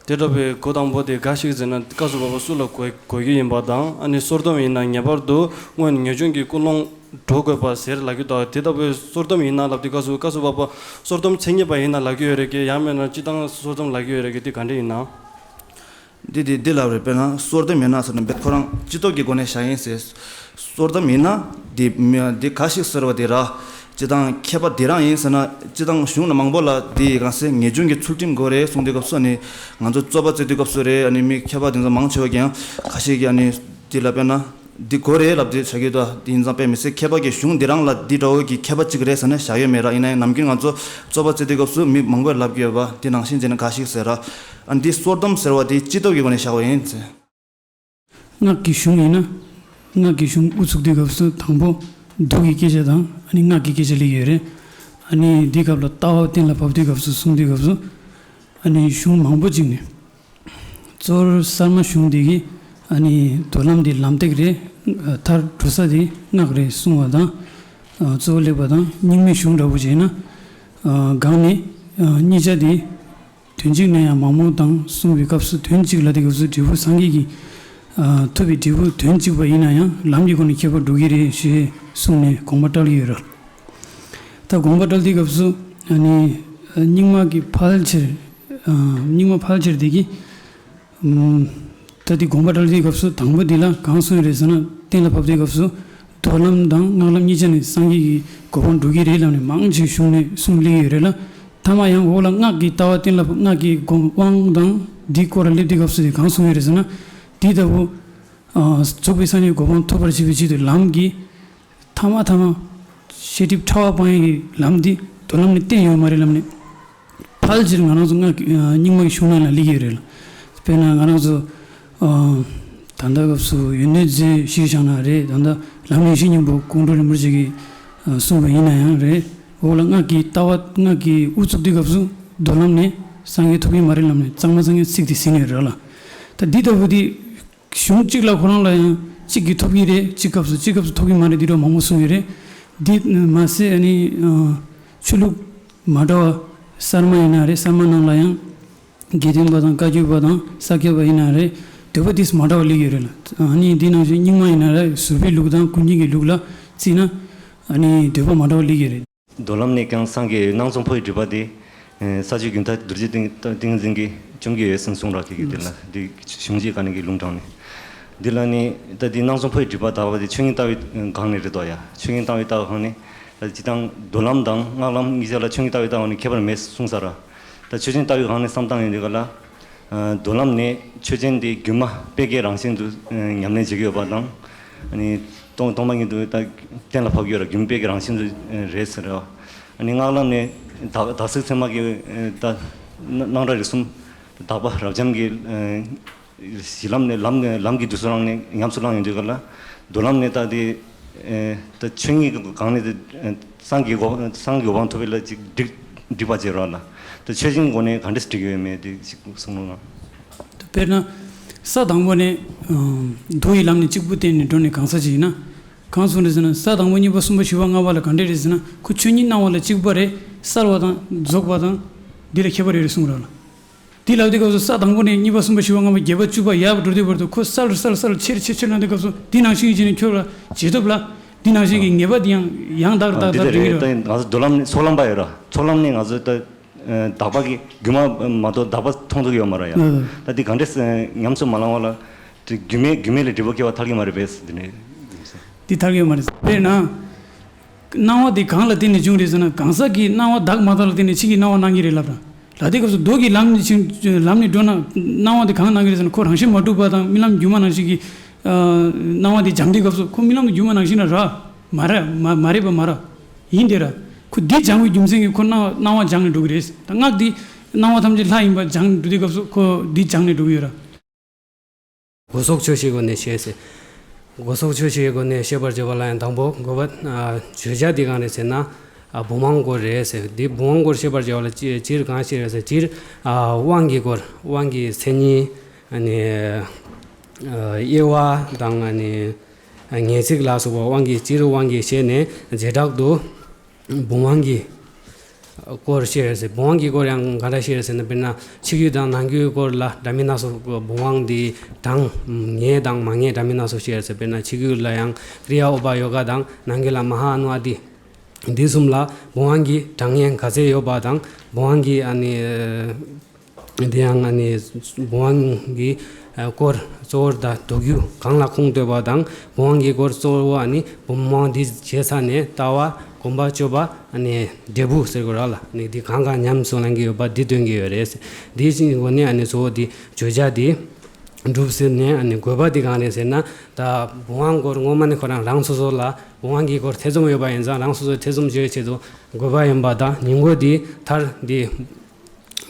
དེ་འདྲ་བའི་སྒོ་དང་པོ་དེ་འགའ་ཞིག་ཟེར་ན། སྐབས་སུ་བབ་པ་སུ་ལ་གོ་གོ་རྒྱུ་ཡིན་པ་དང་། ཨ་ནི་གསོལ་གདམས་ཡིན་ན་ངེས་པར་དུ་སྔོན་ངེས་འབྱུང་གི་ཀུན་སློང་འགྲོ་དགོས་པ་ཟེར་ལབ་ཀྱི་འདུག། དེ་ལྟ་བུའི་གསོལ་གདམས་ཡིན་ན་ལབ་དུས་སྐབས་སུ། སྐབས་སུ་བབ་པ་གསོལ་གདམས་མཚན་ཉིད་པ་ཡིན་ན་ལབ་ཀྱི་ཡོད་རེད་ཀྱི། ཡང་མིན་ན་སྤྱིར་བཏང་གསོལ་གདམས་ལབ་ཀྱི་ཡོད་རེད་ཀྱི། དེ་ག་འདྲ་ཡིན་ན། འདི་འདི་འདི་ལབ་རེད། དཔེར་ན་གསོལ་གདམས་ཡིན་ན་ཟེར་ན་རྦད་ཁོ་རང་སྤྱི་ལྡོག་གི་སྒོ་ནས་བཞག་ཡིན་ཟེར། གསོལ་གདམས་ཡིན་ན་འདི་མི་འདི་ག་ཞིག་ཟེར་བ་དེ་ར། སྤྱིར་བཏང་མཁས་པ་འདི་རང་ཡིན་ཟེར་ན། སྤྱིར་བཏང་གཞུང་ན་མང་པོ་ལ་འདི་གང་ཟེར་ངེས་འབྱུང་གི་ཚུལ་ཁྲིམས་དགོས་རེད་གསུངས་དུས་སྐབས་སུ། ཨ་ནི་ང་ཚོ་རྩོད་པ་རྩོད་དུས་སྐབས་སུ་རེད། ཨ་ནི་མི་མཁས་པ་དེ་ཚོ་མང་ཆེ་བ་གིས་ཡང་ཁ་ཤས་ཀྱིས་ཨ་ནི་འདི་ལ་དཔེར་ན། འདི་དགོས་རེད་ལབ་དེ་བྱ་རྒྱུ་དང་། དེ་ཡིན་ཙང་དཔེ་མི་སྲིད་མཁས་པ་གི་གཞུང་འདི་རང་ལ་འདི་འདྲ་བོ་གི་མཁས་པ་གཅིག་རེད་ཟེར་ནས་བཞག་ཡོད་མེད་ར། ཡིན་ན་ཡང་ནམ་རྒྱུན་ང་ཚོ་རྩོད་པ་རྩོད་དུས་སྐབས་སུ་མི་མང་པོས་ལབ་ཀྱི་ཡོད་པ་འདི་ནང་བཞིན་བྱས་ན་ག་ཞིག་ཟེར་ར། ཨ་འདི་གསོལ་གདམས་ཟེར་བ་དེ་སྤྱི་ལྡོག་གི་སྒོ་ནས་བཞག་པ་ཡིན་ཟེར། སྔགས་ཀྱི་གཞུང་ཡིན་ན། སྔགས་ཀྱི་གཞུང་དབུ་ཚུགས་དུས་སྐབས་སུ་དང་པོ་མདོ་གི་སྐད་ཆ་དང་། ཨ་ནི་སྔགས་ཀྱི་སྐད་ཆ་སླེབས་ཀྱི་ཡོད་རེད། ཨ་ནི་འདི་སྐབས་ལ་ལྟ་བ་གཏན་ལ་ཕབ་དུས་སྐབས་སུ། གསུང་དུས་སྐབས་སུ་ཨ་ནི་གཞུང་མང་པོ་ཅིག་ནས། གཙོ་བོར་གསར་མ་གཞུང་འདི་གིས་ཨ་ནི་མདོ་ལམ་འདི་ལམ་སྟེགས་རེད། མཐར་འགྲོ་ས་འདི་སྔགས་རེད་གསུང་བ་དང་། གཙོ་བོ་སླེབས་པ་དང་། རྙིང་མའི་གཞུང་འདྲ་པོ་བྱས་ན། སྒང་ནས་གཉིས་ཆ་འདི་དོན་གཅིག་ནས་ཡང་མང་མོ་དང་གསུངས་པའི་སྐབས་སུ། དོན་གཅིག་ལ་དེ་སྐབས་སུ་འབྲས་བུ་སངས་རྒྱས་ཀྱི་ཐོབ་པའི་འབྲས་བུ་དོན་གཅིག་པ་ཡིན་ན་ཡང་ལམ་གྱི་སྒོ་ནས་ཁྱད་པར་འགྲོ་གི་རེད་ཞེས་གསུངས་ནས་དགོངས་པ་བཀྲལ་གྱི་ཡོད་རེད། ད་དགོངས་པ་བཀྲལ་དུས་སྐབས་སུ་ཨ་ནི་རྙིང་མ་གི་ཕལ་ཆེར། རྙིང་མ་ཕལ་ཆེར་དེ་གིས། ད་དེ་དགོངས་པ་བཀྲལ་དུས་སྐབས་སུ་དང་པོ་དེ་ལ་གང་གསུངས་ཡོད་རེད་ཟེར་ན། གཏན་ལ་ཕབ་དུས་སྐབས་སུ་མདོ་ལམ་དང་སྔགས་ལམ་གཉིས་ཆ་ནས་སངས་རྒྱས་ཀྱི་གོ་འཕང་འགྲོ་གི་རེད་ལབ་ནས་མང་ཆེ་གཞུང་ནས་གསུངས་སླེབས་ཡོད་རེད་ལ། མཐའ་མ་ཡང་འོག་ལ་སྔགས་ཀྱི་ལྟ་བ་གཏན་ལ་ཕབ། སྔགས་ཀྱི་སྒོམ་དབང་དང་འདི་སྐོར་ལ་སླེབས་དུས་སྐབས་སུ་དེ་གང་གསུངས་ཡོད་རེད་ཟེར་ན། འདི་ལྟ་བུ་རྫོགས་པའི་སངས་རྒྱས་གོ་འཕང་ཐོབ་པར་བྱེད་པའི་ཆེད་དུ་ལམ་གྱི་ཐ་མ་ཐ་མ་ཤེས་སྒྲིབ་ཕྲ་བ་སྤང་ཡག་གི་ལམ་འདི་མདོ་ལམ་ནས་བསྟན་ཡོད་མ་རེད་ལབ་ནས། ཕལ་ཆེར་ང་རང་ཚོ་སྔགས་ཀྱི་རྙིང་མ་གི་གཞུང་ནང་ལ་སླེབས་ཀྱི་ཡོད་རེད་ལ། དཔེར་ན་ང་རང་ཚོ་ད་ལྟ་སྐབས་སུ་ཡོན་ཏན་རྫས་གཞིར་བཞག་ན་རེད། ད་ལྟ་ལམ་རིམ་བཞི་སྙིང་པོ་ཀོང་སྤྲུལ་རིན་པོ་ཆེ་གིས་གསུངས་པ་ཡིན་ན་ཡང་རེད། འོག་ལ་སྔགས་ཀྱི་ལྟ་བ། སྔགས་ཀྱི་དབུ་ཚུགས་དུས་སྐབས་སུ་མདོ་ལམ་ནས་སངས་རྒྱས་ཐོབ་ཀྱི་མ་རེད་ལབ་ནས་གཙང་མ་སངས་རྒྱས་ཚིག་དེ་ཟིན་ཡོད་རེད་ལ། ད་འདི་ལྟ་བུ་དེ། གཞུང་གཅིག་ལ་ཁོ་རང་ལ་ཡང་གཅིག་གིས་ཐོབ་ཀྱི་རེད། གཅིག་སྐབས་སུ་གཅིག་སྐབས་སུ་ཐོབ་ཀྱི་མ་རེད། འདི་འདྲ་མང་པོ་གསུངས་ཡོད་རེད། འདི་མ་ཟད་ཨ་ནི་ཆོས་ལུགས་མ་འདྲ་བ་གསར་མ་ཡིན་ན་རེད། གསར་མ་ནང་ལ་ཡང་དགེ་ལྡན་པ་དང་བཀའ་བརྒྱུད་པ་དང་ས་སྐྱ་པ་ཡིན་ན་རེད། འདོད་པ་དེ་མ་འདྲ་བ་སླེབས་ཡོད་རེད་ལ། ཨ་ནི་འདི་ནང་བཞིན་རྙིང་མ་ཡིན་ན་རེད། ཟུར་ཕན་ལུགས་དང་ཀུན་མཁྱེན་གྱི་ལུགས་ལ་བརྩིས་ན་ཨ་ནི་འདོད་པ་མ་འདྲ་བ་སླེབས་ཡོད་རེད། མདོ་ལམ་ནས་ཀྱང་སངས་རྒྱས་སྣང་རྫོང་ཕོ་ཡི་སྒྲུབ་པ་དེ། ས་བཅུའི་དགེ་མཐའ་རྡོ་རྗེ་ཏིང་ཏིང་འཛིན་གྱིས་བཅོམ་གྱི་ཡོད་ཟེར་གསུངས་རོགས་ཀྱི་གི་དེ་ལ་འདི་གཞུང་གཅིག་ག་ནས་ཀྱི་ལུང་དྲངས་ནས། འདི་ལ་ནི་ད་འདི་སྣང་རྫོང་ཕོ་ཡི་སྒྲུབ་པ་དག་པ་དེ་ཆོས་ཉིད་ལྟ་བའི་སྒང་ནས་རེད་དོ་ཡ། ཆོས་ཉིད་ལྟ་བའི་ལྟ་བའི་སྒང་ནས། ད་སྤྱིར་བཏང་མདོ་ལམ་དང་སྔགས་ལམ་གཉིས་ཆ་ལ་ཆོས་ཉིད་ལྟ་བའི་ལྟ་བ་ནི་ཁྱད་པར་མེད་གསུངས་ས་ར། ད་ཆོས་ཅན་ལྟ་བའི་སྒང་ནས་བསམ་བཏང་ཡོང་དུས་ག་ལ། མདོ་ལམ་ནས་ཆོས་ཅན་དེ་སྒྱུ་མ་དཔེ་བརྒྱའི་རང་བཞིན་དུ་ཉམས་ལེན་བྱེད་ཀྱི་ཡོད་པ་དང་། ཨ་ནི་སྟོང་སྟོང་པ་ཉིད་དུ་ད་གཏན་ལ་ཕབ་ཀྱི་ཡོད་ར། སྒྱུ་མ་དཔེ་བརྒྱའི་རང་བཞིན་དུ་རེད་ཟེར་ར། ཨ་ནི་སྔགས་ལམ་ནས་དག་དག་ཚིག་ཚད་མ་གི་ད་སྣང་གྲགས་རིག་གསུམ། དག་པ་རབ་འབྱམས་ཀྱི་གཞི་ལམ་ནས་ལམ་ལམ་གྱི་དུས་སུ་རང་ནས་ཉམས་སུ་བླངས་ཡོང་དུས་ག་ལ། མདོ་ལམ་ནས་ད་དེ་ད་ཆོས་ཉིད་ཀྱི་སྒང་ནས་དེ་སངས་རྒྱས་གོ་སངས་རྒྱས་གོ་འཕང་ཐོབ་པའི་ལ་ཅིག་འགྲིག་འགྲིག་པ་བྱེད་རོགས་ལ། ད་ཆོས་ཅན་སྒོ་ནས་ག་འདྲས་འགྲིག་ཡོད་མེད་དེ་ཞིག་གསུང་རོགས་གནང་། དཔེར་ན། ས་དང་པོ་ནས་མདོ་ཡི་ལམ་ནས་གཅིག་པུ་བསྟན་ནས་འགྲོ་ནས་གང་ཟག་ཅིག་ཡིན་ན། གང་གསུངས་རེད་ཟེར་ན། ས་དང་པོ་གཉིས་པ་གསུམ་པ་བཞི་པ་ལྔ་པ་ལ་ག་འདྲས་རེད་ཟེར་ན། ཁོ་ཆོས་ཉིད་སྣང་བ་ལ་གཅིག་པ་རེད། གསལ་བ་དང་རྫོགས་པ་དང་། འདི་ལ་ཁྱད་པར་ཡོད་རེད་གསུངས་རོགས་ལ། དེ་ལབ་དུས་སྐབས་སུ་ས་དང་པོ་ནས་གཉིས་པ་གསུམ་པ་བཞི་པ་ལྔ་པ་བརྒྱད་པ་བཅུ་པ་ཡར་འགྲོ་དུས་བར་དུ་ཁོ་གསལ་རུ་གསལ་རུ་གསལ་རུ་ཆེར་ཆེར་ཆེར་ལངས་དུས་སྐབས་སུ། འདི་ནང་བཞིན་གྱི་བྱས་ནས་ཁྱོད་ལ་བྱེད་ཐབས་ལ། འདི་ནང་བཞིན་གྱི་ངེས་པ་འདི་ཡང་ཡང་དག་རུ་དག་འདི་དག་ལྟ་འགྲོ་གི་རེད། ཡོད་ད་ང་ཚོ་མདོ་ལམ་ནས་ཚོགས་ལམ་པ་ཡོད་ར། ཚོགས་ལམ་ནས་ང་ཚོ་ད་དག་པ་གི་སྒྱུ་མ་མ་གཏོགས་དག་པ་མཐོང་ཐུབ་ཡོད་མ་ར་ཡ། ད་འདི་ག་འདྲས་ཉམས་སུ་མ་བླང་བ་ལ། དེ་སྒྱུ་མའི་སྒྱུ་མའི་ལས་སྒྲིབ་པ་སྐྱེ་བ་ཐར་གྱི་མ་རེད་པས་འདི་ནས། འདི་ཐར་གྱི་མ་རེད། དཔེར་ན། སྣང་བ་དེ་གང་ལ་བརྟེན་ནས་བྱུང་རེད་ཟེར་ན། གང་ཟག་གིས་སྣང་བ་དག་མ་དག་ལ་བརྟེན་ནས་ཕྱིན་གྱི་སྣང་བ་སྣང་གི་རེད་ལབ་ར། ལ་དེ་སྐབས་སུ་མདོ་གི་ལམ་ནས་ཕྱིན་ལམ་ནས་འགྲོ་ན་སྣང་བ་དེ་གང་སྣང་གི་རེད་ཟེར་ན། ཁོ་རང་བཞིན་མ་གྲུབ་པ་དང་རྨི་ལམ་སྒྱུ་མ་ནང་བཞིན་གྱི་སྣང་བ་དེ་སྦྱང་དུས་སྐབས་སུ་ཁོ་རྨི་ལམ་གྱི་སྒྱུ་མ་ནང་བཞིན་ལ་ར། མ་ར་མ་མ་རེད་པ་མ་ར། ཡིན་དེ་ར། ཁོ་འདི་སྦྱང་བའི་རྒྱུ་མཚན་གྱིས་ཁོ་སྣང་སྣང་བ་སྦྱང་ནས་འགྲོ་གི་རེད། ད་སྔགས་འདི་ སྣང་བ་ཐམས་ཅད་ལྷ་ཡིན་པ་སྦྱང་འགྲོ་དུས་སྐབས་སུ་ཁོ་འདི་སྦྱངས་ནས་འགྲོ་གི་ཡོད་ར། སྒོ་གསོག་ཆོས་བཤད་སྒོ་ནས་བཤད་ཟེར། སྒོ་གསོག་ཆོས་བཤད་སྒོ་ནས་བཤད་པར་བྱ་བ་ལ་ཡང་དང་པོ་དགོས་པ། ཨ། བརྗོད་བྱ་འདི་གང་རེད་ཟེར་ན། ཨ། བུམ་དབང་སྐོར་རེད་ཟེར། འདི་བུམ་དབང་སྐོར་བཤད་པར་བྱ་བ་ལ་སྤྱིར་སྤྱིར་གང་བཤད་རེད་ཟེར། སྤྱིར། ཨ། དབང་གི་སྐོར། དབང་གི་མཚན་ཉིད། ཨ་ནི། ཨ། དབྱེ་བ་དང་། ཨ་ནི། ཨ། ངེས་ཚིག་ལ་སོགས་པ་དབང་གི་སྤྱིར་དབང་གི་བཤད་ནས་བྱེ་བྲག་ཏུ། བུམ་དབང་གི་སྐོར་བཤད་ཟེར། བུམ་དབང་གི་སྐོར་ཡང་ག་འདྲ་བཤད་ཟེར་ན། དཔེར་ན་ཕྱི་རྒྱུད་དང་ནང་རྒྱུད་སྐོར་ལ་འདྲ་མིན་སྣ་ཚོགས། བུམ་དབང་འདི་གྲངས་ངེས་དང་མ་ངེས་འདྲ་མིན་སྣ་ཚོགས་བཤད་ཟེར། དཔེར་ན་ཕྱི་རྒྱུད་ལ་ཡང་ཀྲི་ཡ་ཨུ་པ་ཡོ་ག་དང་། ནང་རྒྱུད་ལ་མ་ཧཱ་ཨ་ནུ་ཨ་ཏི། འདི་གསུམ་ལ་བུམ་དབང་གི་གྲངས་ངེས་ག་ཚད་ཡོད་པ་དང་། བུམ་དབང་གི། ཨ་ནི། དེ་ཡང་ཨ་ནི་བུམ་དབང་གི་སྐོར་གཙོ་བོར་ད་མདོ་རྒྱུད་གང་ལ་ཁུངས་གཏོགས་པ་དང་། བུམ་དབང་གི་སྐོར་གཙོ་བོ་ཨ་ནི་བུམ་དབང་འདི་བྱས་ཚར་ནས་ལྟ་བ་སྒོམ་པ་སྤྱོད་པ། ཨ་ནི་འབྲས་བུ་ཟེར་དགོས་ར་ལ། ཨ་ནི་འདི་གང་གང་ཉམས་སུ་ལེན་གྱི་ཡོད་པ་འདི་སྟོན་གྱི་ཡོད་རེད། འདི་བཞིན་སྒོ་ནས་ཨ་ནི་གཙོ་བོ་འདི་བརྗོད་བྱ་འདི་གྲུབ་ཟེར་ནས། ཨ་ནི་དགོས་པ་འདི་གང་རེད་ཟེར་ན། ད་བུམ་དབང་སྐོར་ངོ་མ་ནི་ཁོ་རང་རང་སོ་སོ་ལ་བུམ་དབང་གི་སྐོར་ཐེ་ཚོམ་ཡོད་པ་ཡིན་ཙང་། རང་སོ་སོའི་ཐེ་ཚོམ་བཅད་ཆེད་དུ་དགོས་པ་ཡིན་པ་དང་། ཉིང་ཁུ་འདི་མཐར་འདི་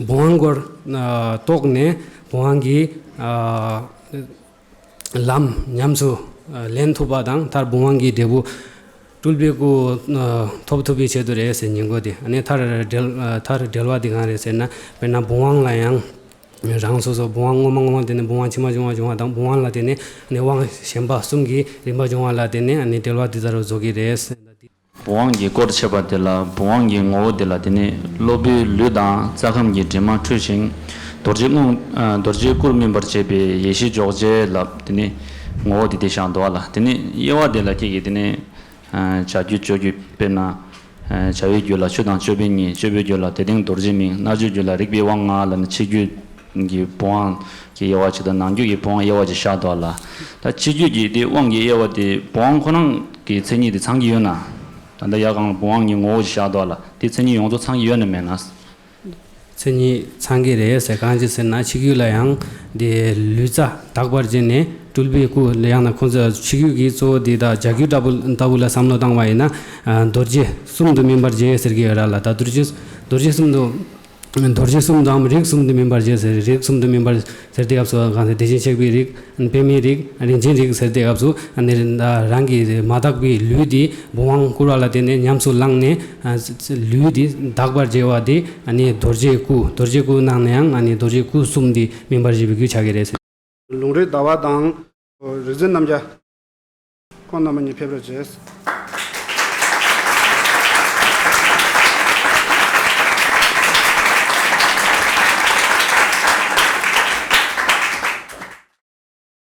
བུམ་དབང་སྐོར། ཨ། རྟོགས་ནས་བུམ་དབང་གི། ཨ། ལམ་ཉམས་སུ། ཨ། ལེན་ཐུབ་པ་དང་། མཐར་བུམ་དབང་གི་འབྲས་བུ་སྤྲུལ་པའི་སྐུ། ཨ། ཐོབ་ཐུབ་པའི་ཆེད་དུ་རེད་ཟེར། ཉིང་ཁུ་འདི། ཨ་ནི་མཐར་འབྲེལ། ཨ། མཐར་འབྲེལ་བ་འདི་གང་རེད་ཟེར་ན། དཔེར་ན་བུམ་དབང་ལ་ཡང་རང་སོ་སོ་བུམ་དབང་ངོ་མ་ངོ་མ་དེ་ནས་བུམ་དབང་ཕྱི་མ་བྱུང་བ་བྱུང་བ་དང་། བུམ་དབང་ལ་དེ་ནས་ནི་དབང་གཞན་པ་གསུམ་གྱི་རིམ་པ་བྱུང་བ་ལ་དེ་ནས་ནི་འབྲེལ་བ་འདི་ལྟར་རྫོགས་ཀྱི་རེད། བུམ་དབང་གི་སྐོར་འཆད་པ་དེ་ལ། བུམ་དབང་གི་ངོ་བོ་དེ་ལ་དེ་ནི་སློབ་བུའི་ལུས་དང་རྩ་ཁམས་ཀྱི་དྲི་མ་འཁྲུད་ཅིང་། རྡོ་རྗེ་རྔོག་ཨ། རྡོ་རྗེའི་སྐུར་སྨིན་པར་བྱེད་པའི་ཡེ་ཤེས་འཇོག་བྱེད་ལ་དེ་ནི་ངོ་བོ་དེ་དེ་བཞག་འདུག་ལ། དེ་ནི་དབྱེ་བ་དེ་ལ་ཁྱེད་ཀྱིས་དེ་ནི། ཨ། བྱ་རྒྱུད་སྤྱོད་རྒྱུད། དཔེར་ན། ཨ། བྱ་བའི་རྒྱུད་ལ་ཆུ་དང་ཅོད་པན་གཉིས། སྤྱོད་པའི་རྒྱུད་ལ་དད་ལྡན་རྡོ་རྗེ་མིང་། རྣལ་འབྱོར་རྒྱུད་ལ་རིག་པའི་དབང་ལྔ་ལ་ནི་ཕྱི་རྒྱུད་ཀྱི་བུམ་དབང་གི་དབྱེ་བ་གཅིག་དང་། ནང་རྒྱུད་ཀྱི་བུམ་དབང་དབྱེ་བ་གཅིག་བཞག་འདུག་ལ། ད་ཕྱི་རྒྱུད་ཀྱི་དེ་དབང་གི་དབྱེ་བ་དེ་བུམ་དབང་ཁོ་རང་གི་མཚན་ཉིད་དེ་ཚང་གི་ཡོད་ན། ད་ལྟ་ཡར་སྒང་ལ་བུམ་དབང་གི་ངོ་བོ་གཅིག་བཞག་འདུག་ལ། དེ་མཚན་ཉིད་ཡོངས་རྫོགས་ཚང་གི་ཡོད་ན་མེད་ན། མཚན་ཉིད་ཚང་གི་རེད་ཟེར། གང་ཅི་ཟེར་ན། ཕྱི་རྒྱུད་ལ་ཡང་དེ་ལུས་རྩ་དག་པར་བྱས་ནས་སྤྲུལ་པའི་སྐུ། ཡང་ན་ཁོང་ཚོ་ཕྱི་རྒྱུད་ཀྱི་གཙོ་བོ་འདི་དང་བྱ་རྒྱུད་ལྟ་བུ་ལྟ་བུ་ལ་བསམ་བློ་བཏང་བ་ཡིན་ན། ཨ། རྡོ་རྗེ་གསུམ་དུ་སྨིན་པར་བྱེད་ཟེར་གྱི་ཡོད་ར་ལ། ད་རྡོ་རྗེ་རྡོ་རྗེ་གསུམ་དུ། རྡོ་རྗེ་གསུམ་དུའམ་རིགས་གསུམ་དུ་སྨིན་པར་བྱེད་ཟེར། རིགས་གསུམ་དུ་སྨིན་པར་ཟེར་དུས་སྐབས་སུ་གང་ཟེར། དེ་བཞིན་གཤེགས་པའི་རིགས། པདྨའི་རིགས། རིན་ཆེན་རིགས་ཟེར་དུས་སྐབས་སུ། ཨ་ནི་རང་གི་མ་དག་པའི་ལུས་འདི་བུམ་དབང་བསྐུར་བ་ལ་བརྟེན་ནས་ཉམས་སུ་བླངས་ནས། ཨ། ལུས་འདི་དག་པར་བྱེད་པ་འདི། ཨ་ནི་རྡོ་རྗེའི་སྐུ། རྡོ་རྗེའི་སྐུ་ནང་ནས་ཡང་། ཨ་ནི་རྡོ་རྗེའི་སྐུ་གསུམ་འདི་སྨིན་པར་བྱེད་པའི་རྒྱུ་ཆགས་ཀྱི་རེད་ཟེར། ལུང་རིགས་ཟླ་བ་དང་། རིག་འཛིན་རྣམ་རྒྱལ། ཁོང་རྣམ་པ་གཉིས་ཕེབས་རོགས་བྱེད།